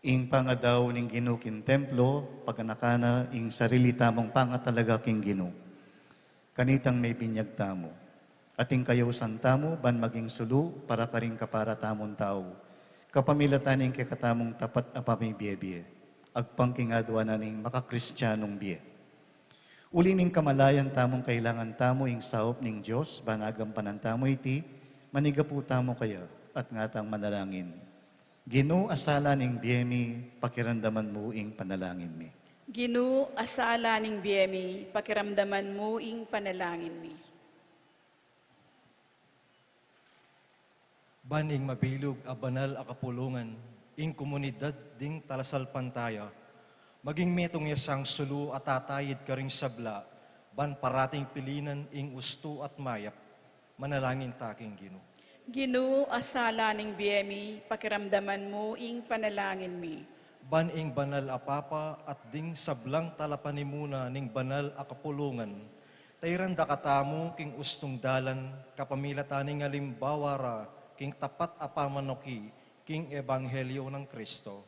Ing pangadaun ning Ginu king templo, paganakan na ing sarili tamung pangatalaga king Ginu. Kanitang mebinyag tamu. At ing kayausan tamu, ban maging sulu para karing kapara tamung tau, kapamilatan ning kekatamung tapat a pamibie-bie, agpang king aduan na ning makakristianung bie. Uli ning kamalayan tamung kailangan tamu ing saup ning Dios, ban agampanan tamu iti, manigapu tamu kaya, at ngatang manalangin. Ginu, a sala ning bie mi, pakiramdaman mu ing panalangin mi. Ginu, a sala ning bie mi, pakiramdaman mu ing panalangin mi. Ban ing mabilug a banal a kapulungan, ing komunidad ding talasalpantaya, maging metung ya sang sulu a tatayid karing sabla, ban parating pilinan ing ustu at mayap. Manalangin ta king Ginu. Ginu, a sala ning bie mi, pakiramdaman mu ing panalangin mi. Ban ing banal a Papa at ding sablang talapanimuna ning banal a kapulungan, tairan da katamu king ustung dalan, kapamilatan ning alimbawa ra king tapat a pamanuki king ebanghelyo nang Kristo.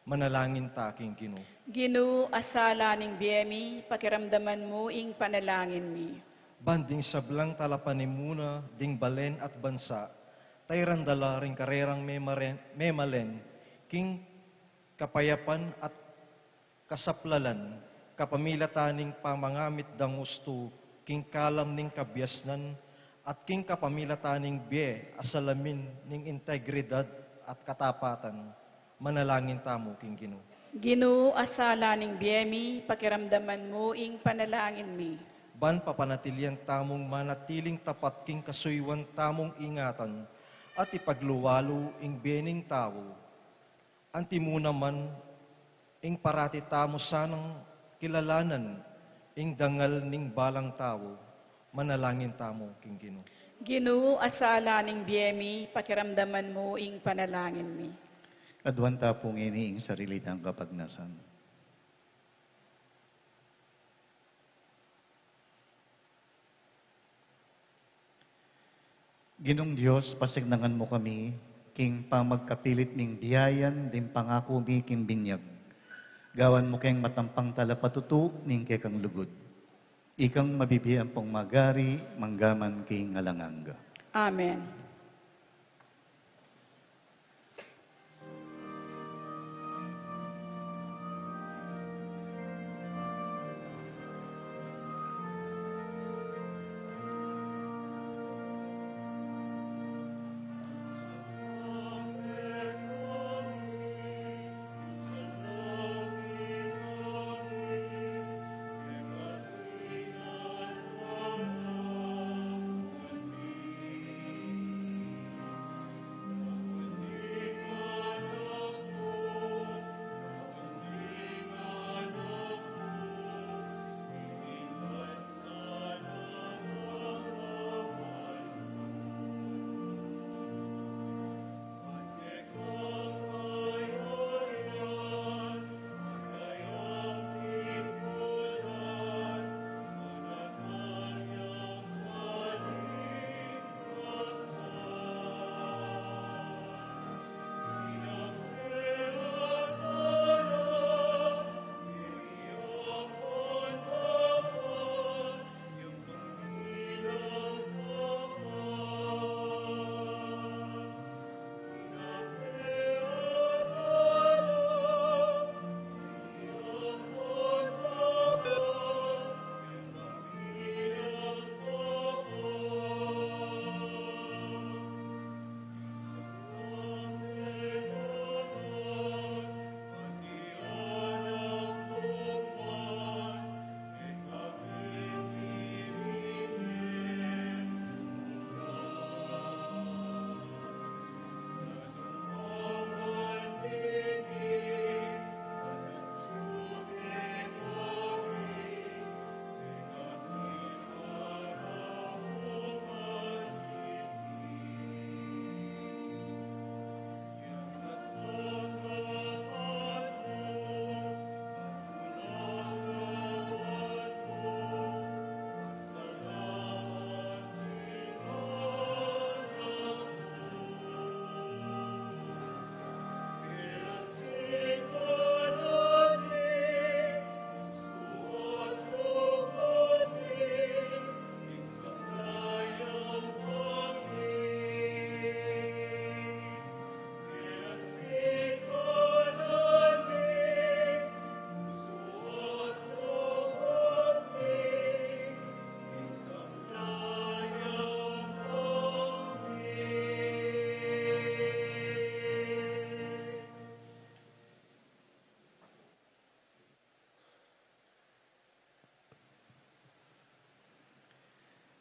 Manalangin ta king Ginu. Ginu, a sala ning bie mi, pakiramdaman mu ing panalangin mi. Ban ding sablang talapanimuna ding balen at bansa, tairan da la ring karerang memaren-, memalen king kapayapan at kasaplalan, kapamilatan ning pamangamit dang ustu king kalam ning kabiasnan, at king kapamilatan ning bie a salamin ning integridad at katapatan. Manalangin tamu king Ginu. Ginu, a sala ning bie mi, pakiramdaman mu ing panalangin mi. Ban papanatilian tamung manatiling tapat king kasuyuan tamung ingatan, at ipagluwalu ing bie ning tau. Antimuna man, ing parati tamu sanang kilalanan ing dangal ning balang tau. Manalangin tamu king Ginu. Ginu, a sala ning bie mi, pakiramdaman mu ing panalangin mi. Aduan ta pu ngeni ing sarili tang kapagnasan. Ginung Dios, pasignan mu kami king pamagkapilit ming biayan ding pangaku mi king binyag. Gawan mu keng matampang talapatutu ning kekang lugud. Ikang mabibie ampong magari, mangga man king alang angga. Amen.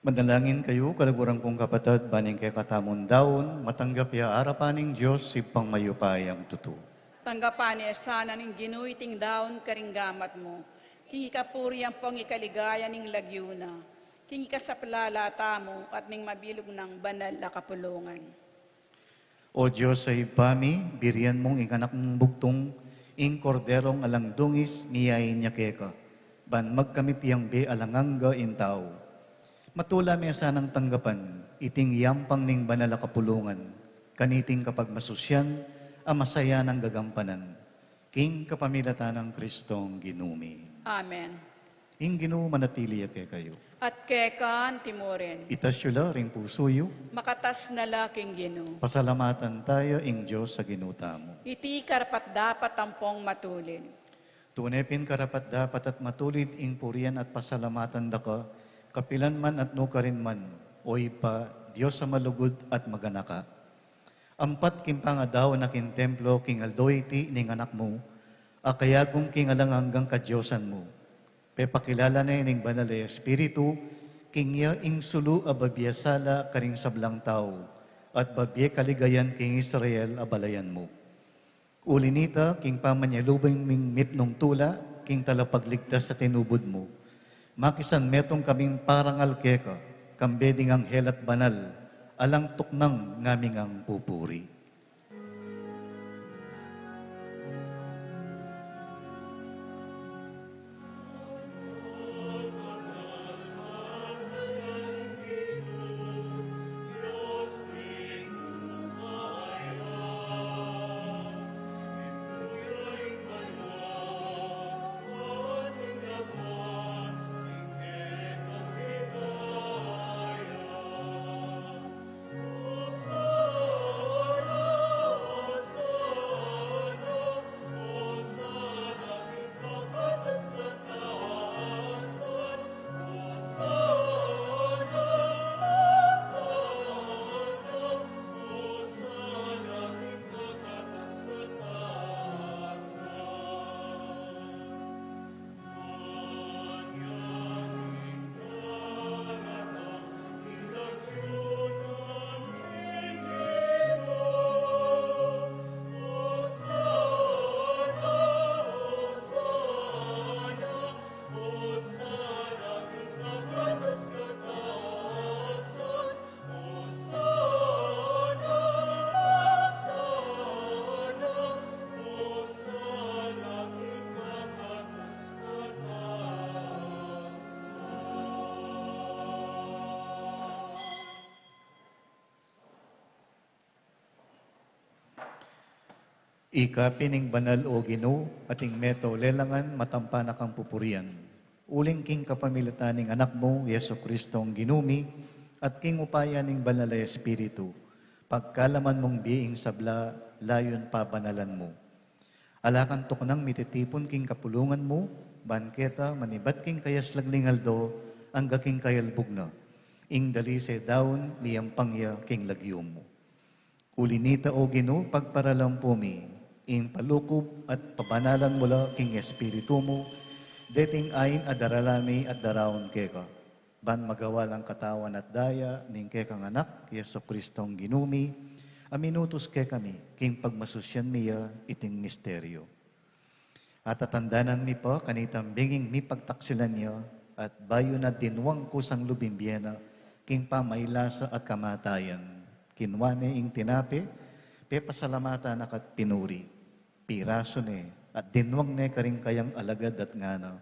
Manalangin kayu, kaluguran kung kapatad, ban ing kekatamung daun matanggap ya arapan ning Dios, Ibpang mayupayang tutu. Tanggapan ne sana ning Ginu iting daun karing gamat mu, king ikapuri ampong ikaligaya ning lagyu na, king ikasaplala tamu at ning mabilug nang banal a kapulungan. O Dios a Ibpa mi, birian mung ing Anak mung bugtung, ing Korderong alang dungis, miyain ya keka, ban magkamit yang bie alang angga ing tau. Matula me sanang tanggapan iting yampang ning banal a kapulungan, kaniting kapagmasusian a masayanang gagampanan, king kapamilatan nang Kristong Ginu mi. Amen. Ing Ginu manatili ya kekayu. At keka mu rin. Itas yu la ring pusu yu. Makatas na la king Ginu. Pasalamatan taya ing Dios a Ginu tamu. Iti karapat-dapat ampong matulid. Tune pin karapat-dapat at matulid ing purian at pasalamatan da ka, kapilan man at nukarin man, O Ibpa, Dios a malugud at maganaka. Ampat king pangadaun na king templo king aldo iti ning Anak mu, a kayagum king alang anggang kadiosan mu, pepakilala ne ning Banal a Espiritu king ya ing sulu a babie sala karing sablang tau, at babie kaligayan king Israel a balayan mu. Uli nita, king pamanyalubing ming mipnung tula king Talapagligtas a tinubud mu, makisan metung kaming parangal keka, kambe ding anghel at banal, alang tuknang ngaming pupuri. Ika pin ing banal, o Ginu, at ing meto lelangan matampa na kang pupurian. Uling king kapamilatan ning Anak mu, Jesu-Kristong Ginu mi, at king upaya ning Banal a Espiritu, pagkalaman mung bie ing sabla, layun pabanalan mu. Ala kang tuknang mititipun king kapulungan mu, ban keta manibat king kayaslag ning aldo, angga king kayalbug na. Ing dalise daun, miyampang ya king lagyu mu. Uli nita, o Ginu, pagparalan pu mi ing palukub at pabanalan mu la king Espiritu mu deting ain a daralan mi at daraun keka, ban magawa lang katawan at daya ning kekang Anak, Jesu-Kristong Ginu mi, a minutus kekami king pagmasusian mi ya iting misteryu. At tatandanan mi pa kanitang benging mipagtaksilan ya, at bayu na dinwang kusang lub ing bie na king pamailasa at kamatayan, kinua ne ing tinape, pepasalamatan na ka at pinuri, pirasu ne, at dinwang ne karing kayang alagad at ngana: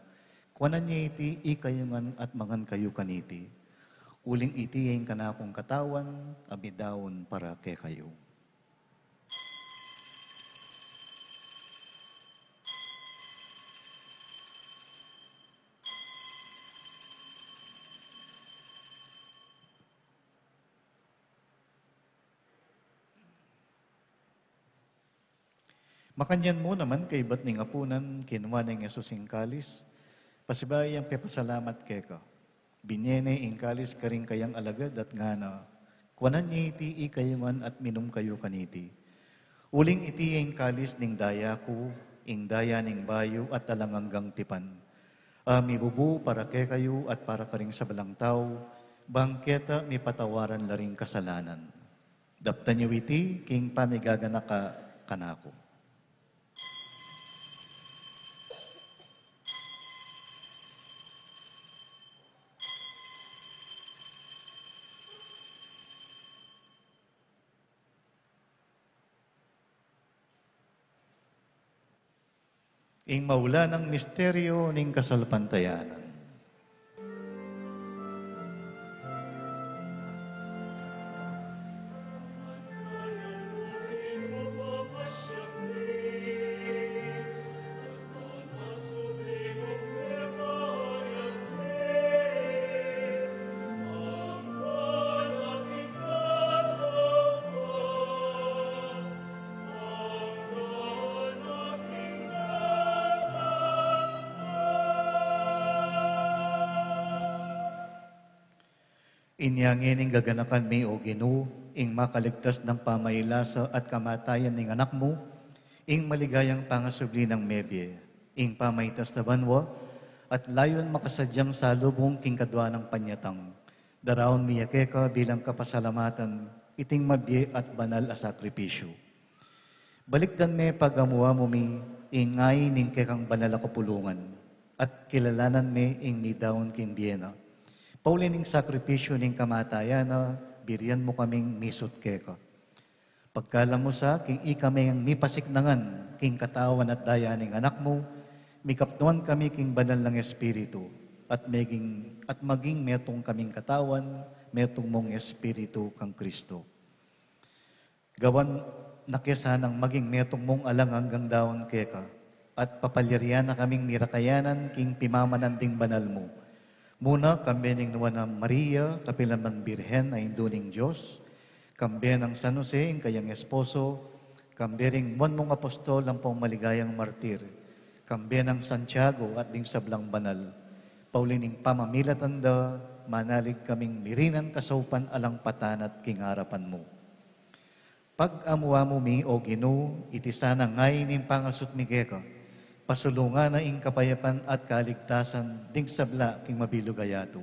Kuanan ye iti ikayu ngan at mangan kayu kaniti, uling iti ya ing kanakung katawan a midaun para kekayu. Makanyan mu naman kaibat ning apunan, kinua neng Jesus ing kalis, pasibayu yang pepasalamat keka. Binye ne ing kalis karing kayang alagad at ngana: Kuanan ye iti ikayu ngan at minum kayu kaniti, uling iti ya ing kalis ning daya ku, ing daya ning bayu at alang anggang tipan, a mibubu para kekayu at para karing sablang tau, Bang keta mipatawaran la ring kasalanan. Daptan yu iti king pamigaganaka kanaku. Ing maulagang misteryu ning kasalpantayanan. Inya ngeni gaganakan mi, O Ginu, ing makaligtas nang pamailasa at kamatayan ning Anak mu, ing maligayang pangasubli nang mebie, ing pamaitas na banua, at layun makasadyang salubung king kadua nang panyatang. Daraun mi ya keka bilang kapasalamatan iting mabie at banal a sakripisyu. Balikdan me pag-amuamu mi ing ain ning kekang banal a kapulungan, at kilalanan me ing midaun king bie na. Pauli ning sakripisyu ning kamatayan na, birian mu kaming misut keka. Pagkalam mu sa king ikami ngang mipasiknangan king katawan at daya ning Anak mu, mikapnuan kami king banal nang Espiritu, at maging, at maging metung kaming katawan, metung mung Espiritu kang Kristo. Gawan na ke sanang maging metung mung alang anggang daun keka, at papalyarian na kaming mirakayanan king pimamanan ding banal mu. Muna, kambe ning Nuan a Maria, kapilan man Birhen a Indu ning Dios, kambe nang San Jose, ing kayang esposo, kambe ring nuan mung apostol ampong maligayang martir, kambe nang Santiago at ding sablang banal, pauli ning pamamilatan da, manalig kaming mirinan kasaupan alang patanat king arapan mu. Pag-amuamu mi, O Ginu, iti sanang ain ning pangasut mi keka, pasulungan na ing kapayapan at kaligtasan ding sabla king mabilug a yatu.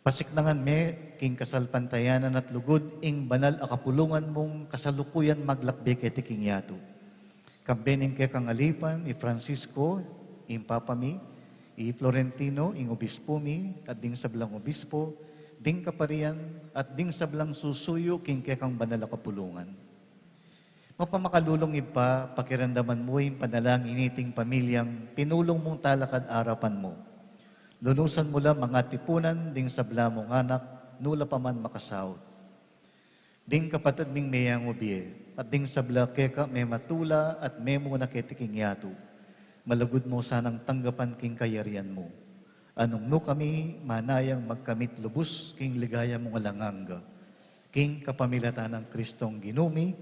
Pasiknangan me king kasalpantayanan at lugud ing banal a kapulungan mung kasalukuyan maglakbe keti king yatu. Kambe ning kekang alipan, i Francisco, ing Papa mi, i Florentino, ing obispo mi, at ding sablang obispo, ding kaparian, at ding sablang susuyu king kekang banal a kapulungan. Mapamakalulung Ibpa, pakiramdaman mu ing panalangin niting pamilyang pinulung mung talakad arapan mu. Lunusan mu la mangatipunan ding sabla mung anak, nu la pa man makasaut. Ding kapatad ming meyangubie, at ding sabla keka mematula at memuna keti king yatu, malugud mu sanang tanggapan king kayarian mu. Nung nu kami manayang magkamit lubus king ligaya mung alang angga, king kapamilatan nang Kristong Ginu mi,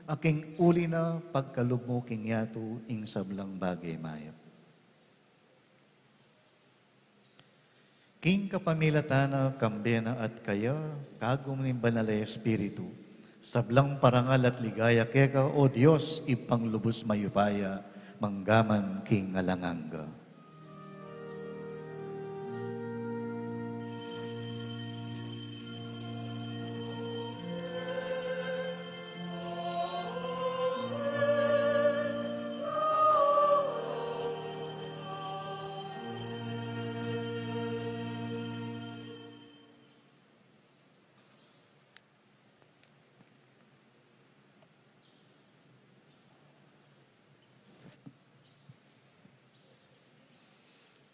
a king uli na pagkalub mu king yatu ing sablang bage mayap. King kapamilatan na, kambe na at kaya, kagum ning Banal a Espiritu, sablang parangal at ligaya keka, O Dios, Ibpang lubus mayupaya, manggaman king alang angga.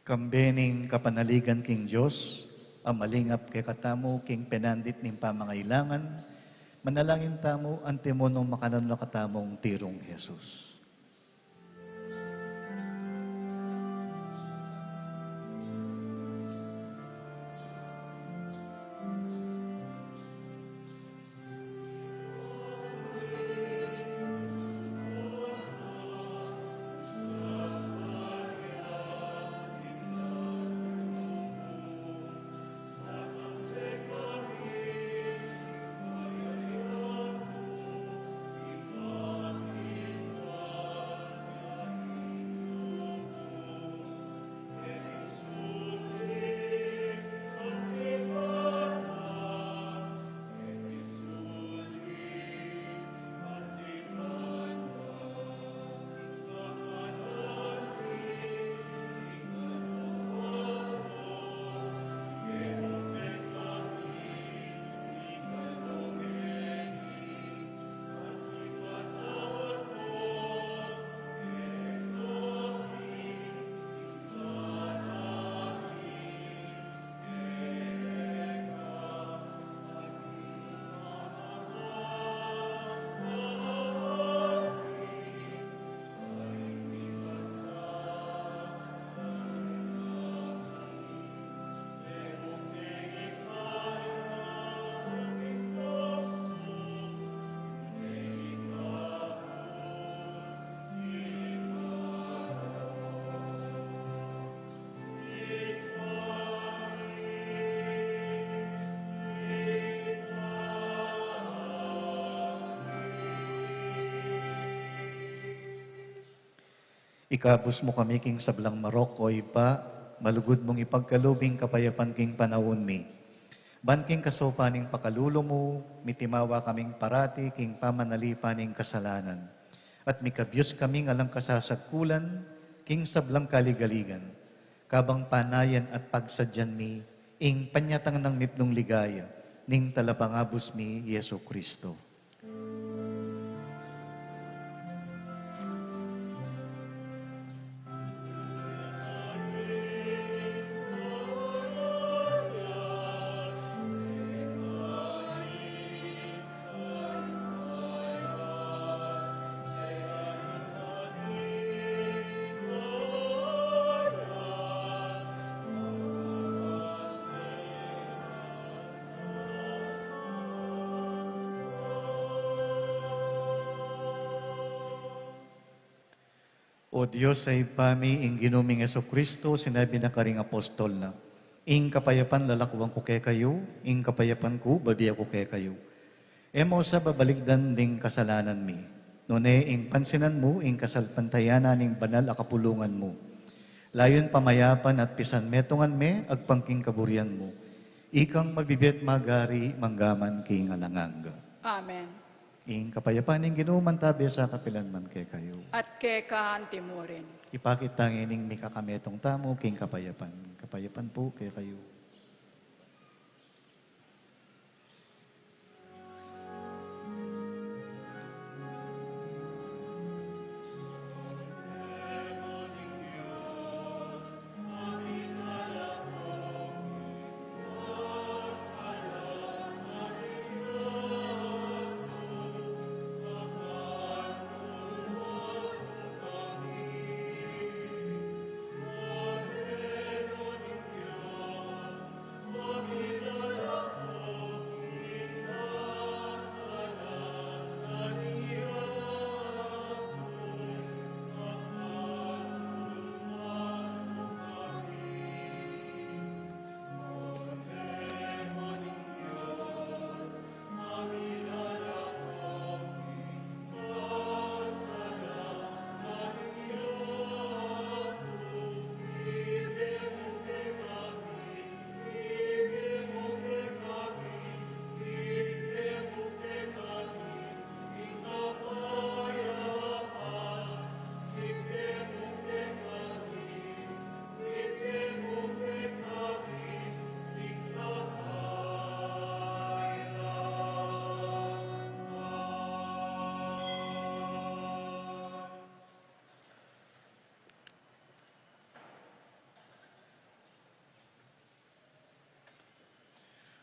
Kambe ning kapanaligan king Dios, a malingap kekatamu king penandit ning pamangailangan, manalangin tamu antimo nung makananu na katamung tirung Jesus. Ikabus mu kami king sablang marok, o Ibpa, malugud mung ipagkalub ing kapayapan king panaun mi. Ban king kasaupan ning pakalulu mu, mitimawa kaming parati king pamanalipan ning kasalanan. At mikabyus kaming alang kasasagkulan king sablang kaligaligan. Kabang panayan at pagsadyan mi ing panyatang nang mipnung ligaya ning Talapangabus mi, Jesucristo. O Dios a Ibpa mi, ing Ginu ming Jesucristo, sinabi na karing apostol na, "Ing kapayapan lalakuan ku kekayu, ing kapayapan ku babie ku kekayu." E mu sa babalikdan ding kasalanan mi, nune ing pansinan mu ing kasalpantayanan ning banal a kapulungan mu. Layun pamayapan at pisan metungan me agpang king kaburian mu. Ikang mabibie at magari mangga man king alang angga. Amen. Ing kapayapan ning Ginu mantabe sa kapilan man kekayu. At keka antimurin. Ipakit ta ngening mikakametung tamu king kapayapan. Kapayapan pu kekayu.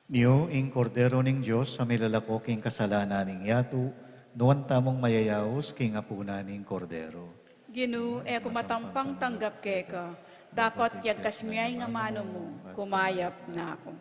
Nyo ing Kordero ning Dios a milalako king kasalanan ning yatu, nuan tamung mayayaus king apunan ning Kordero. Ginu, e ku matampang tanggap keka, dapot yagkas mu ya ing amanu mu, kumayap na ku.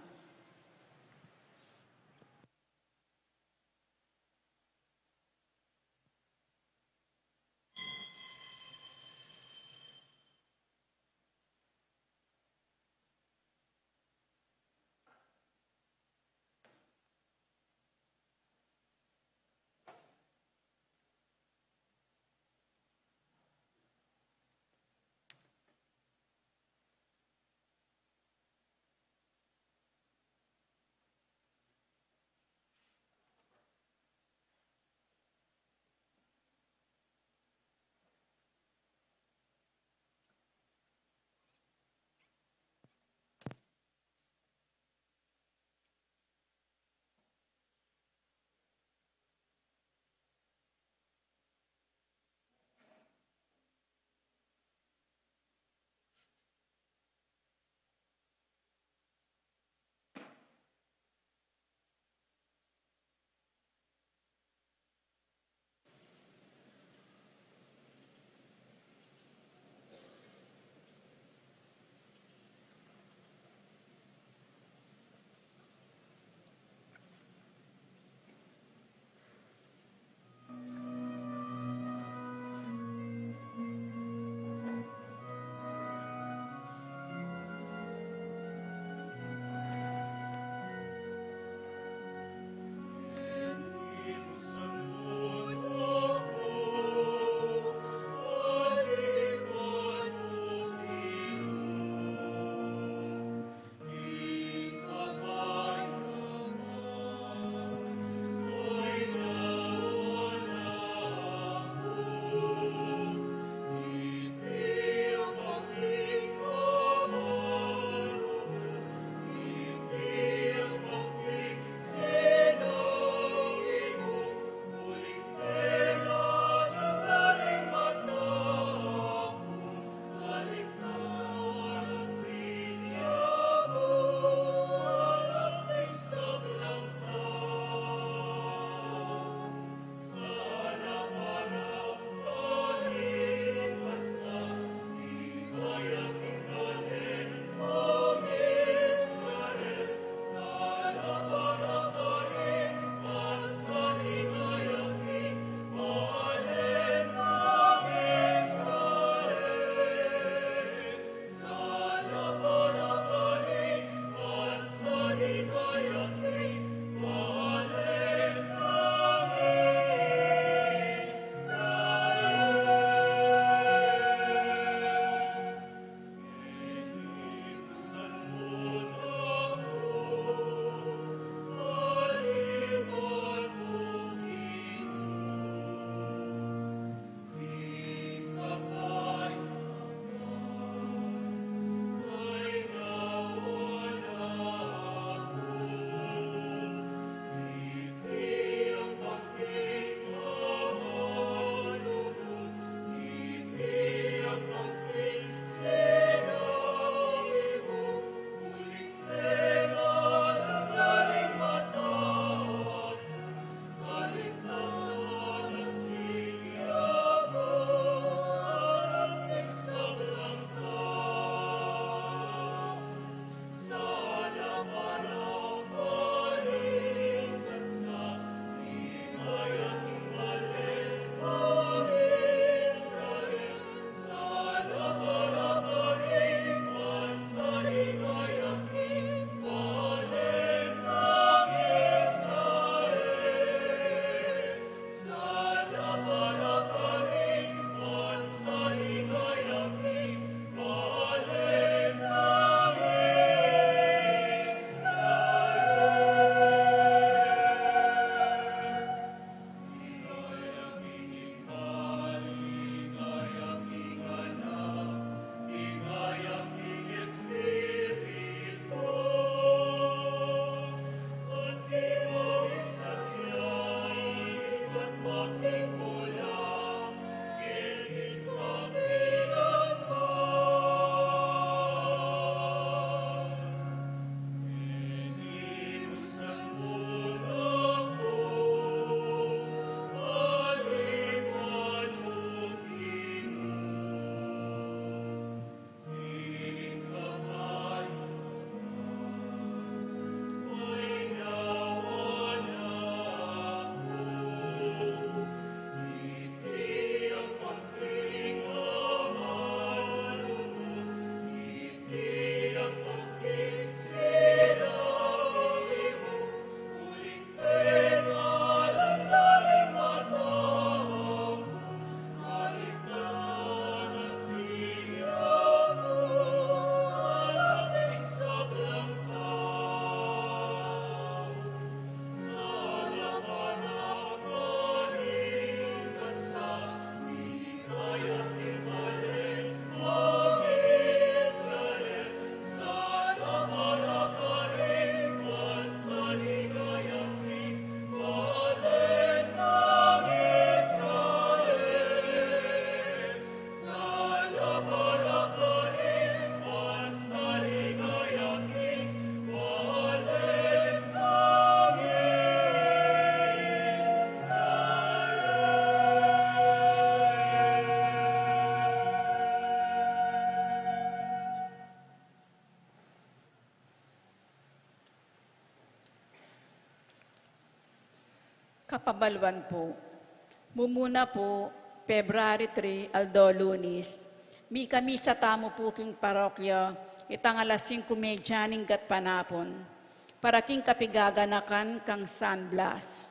Kapabaluan pu. Mumuna pu, February three, aldo Lunis, mikamisa tamu pu king parokya, itang alas singku medya ning gatpanapun, para king kapigaganakan kang San Blas.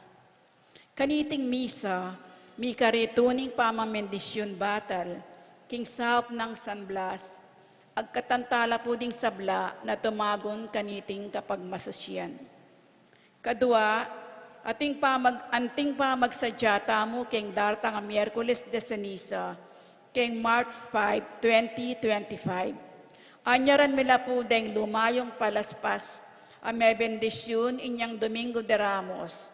Kaniting misa, mikaritu ning pamamendisyun batal king saup nang San Blas, agkatan tala pu ding sabla na tumagun kaniting kapagmasasyan. Kadua, anting pamag-, anting pamagsadya tamu keng dartang a Miyerkules de Ceniza, keng March five, twenty twenty-five. Anyaran mi la pu deng lumayung palaspas a mebendisyun inyang Domingo de Ramos.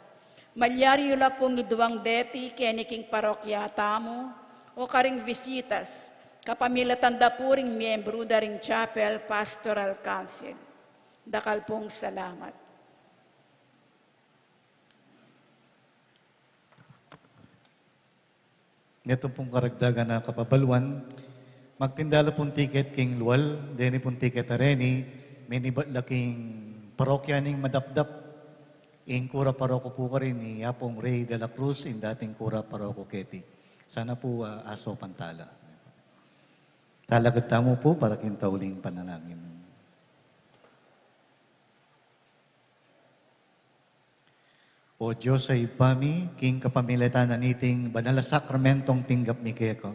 Malyari yu la pung iduang deti keni king parokya tamu o karing visitas, kapamilatan da pu ring miyembru da ring Chapel Pastoral Council. Dakal pung salamat. Neto pung karagdagan a kapabaluan, magtinda la pung tiket king lual, deni pung tiket a reni, menibat la king parokya ning Madapdap, ing kura paroko pu karin i Apung Rey de la Cruz, ing dating kura paroko keti. Sana pu, ah, asopan tala. Talakad tamu pu para king tauling panalangin. O Dios a Ibpa mi, king kapamilatan na niting banal a sakramentong tinggap mi keka,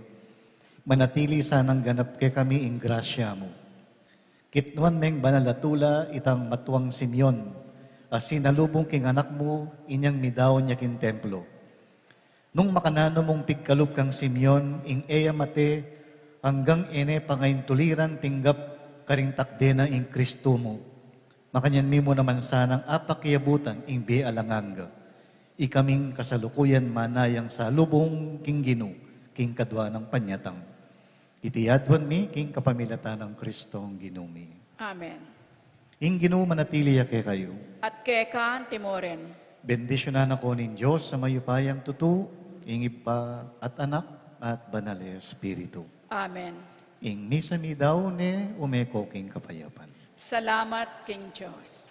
manatili sanang ganap kekami ing grasya mu. Kitnuan meng banal a tula itang matuang Simeon, a sinalubung king anak mu inyang midaun ya king templo. Nung makananu mung pigkalub kang Simeon, ing e ya mate, anggang e ne pangaintuliran tinggap karing takde na ing Kristu mu. Makanyan mi mu naman sanang apakiabutan ing bie alang angga. Ikaming kasalukuyan manayang salubung king Ginu, king kadua nang panyatang. Iti aduan mi, king kapamilatan nang Kristong Ginu mi. Amen. Ing Ginu manatili ya kekayu. At keka antimurin. Bendisyunan na ko ning Dios a mayupayang tutu, ing Ibpa at Anak at Banal a Espiritu. Amen. Ing misa midaun ne, ume ko king kapayapan. Salamat king Dios.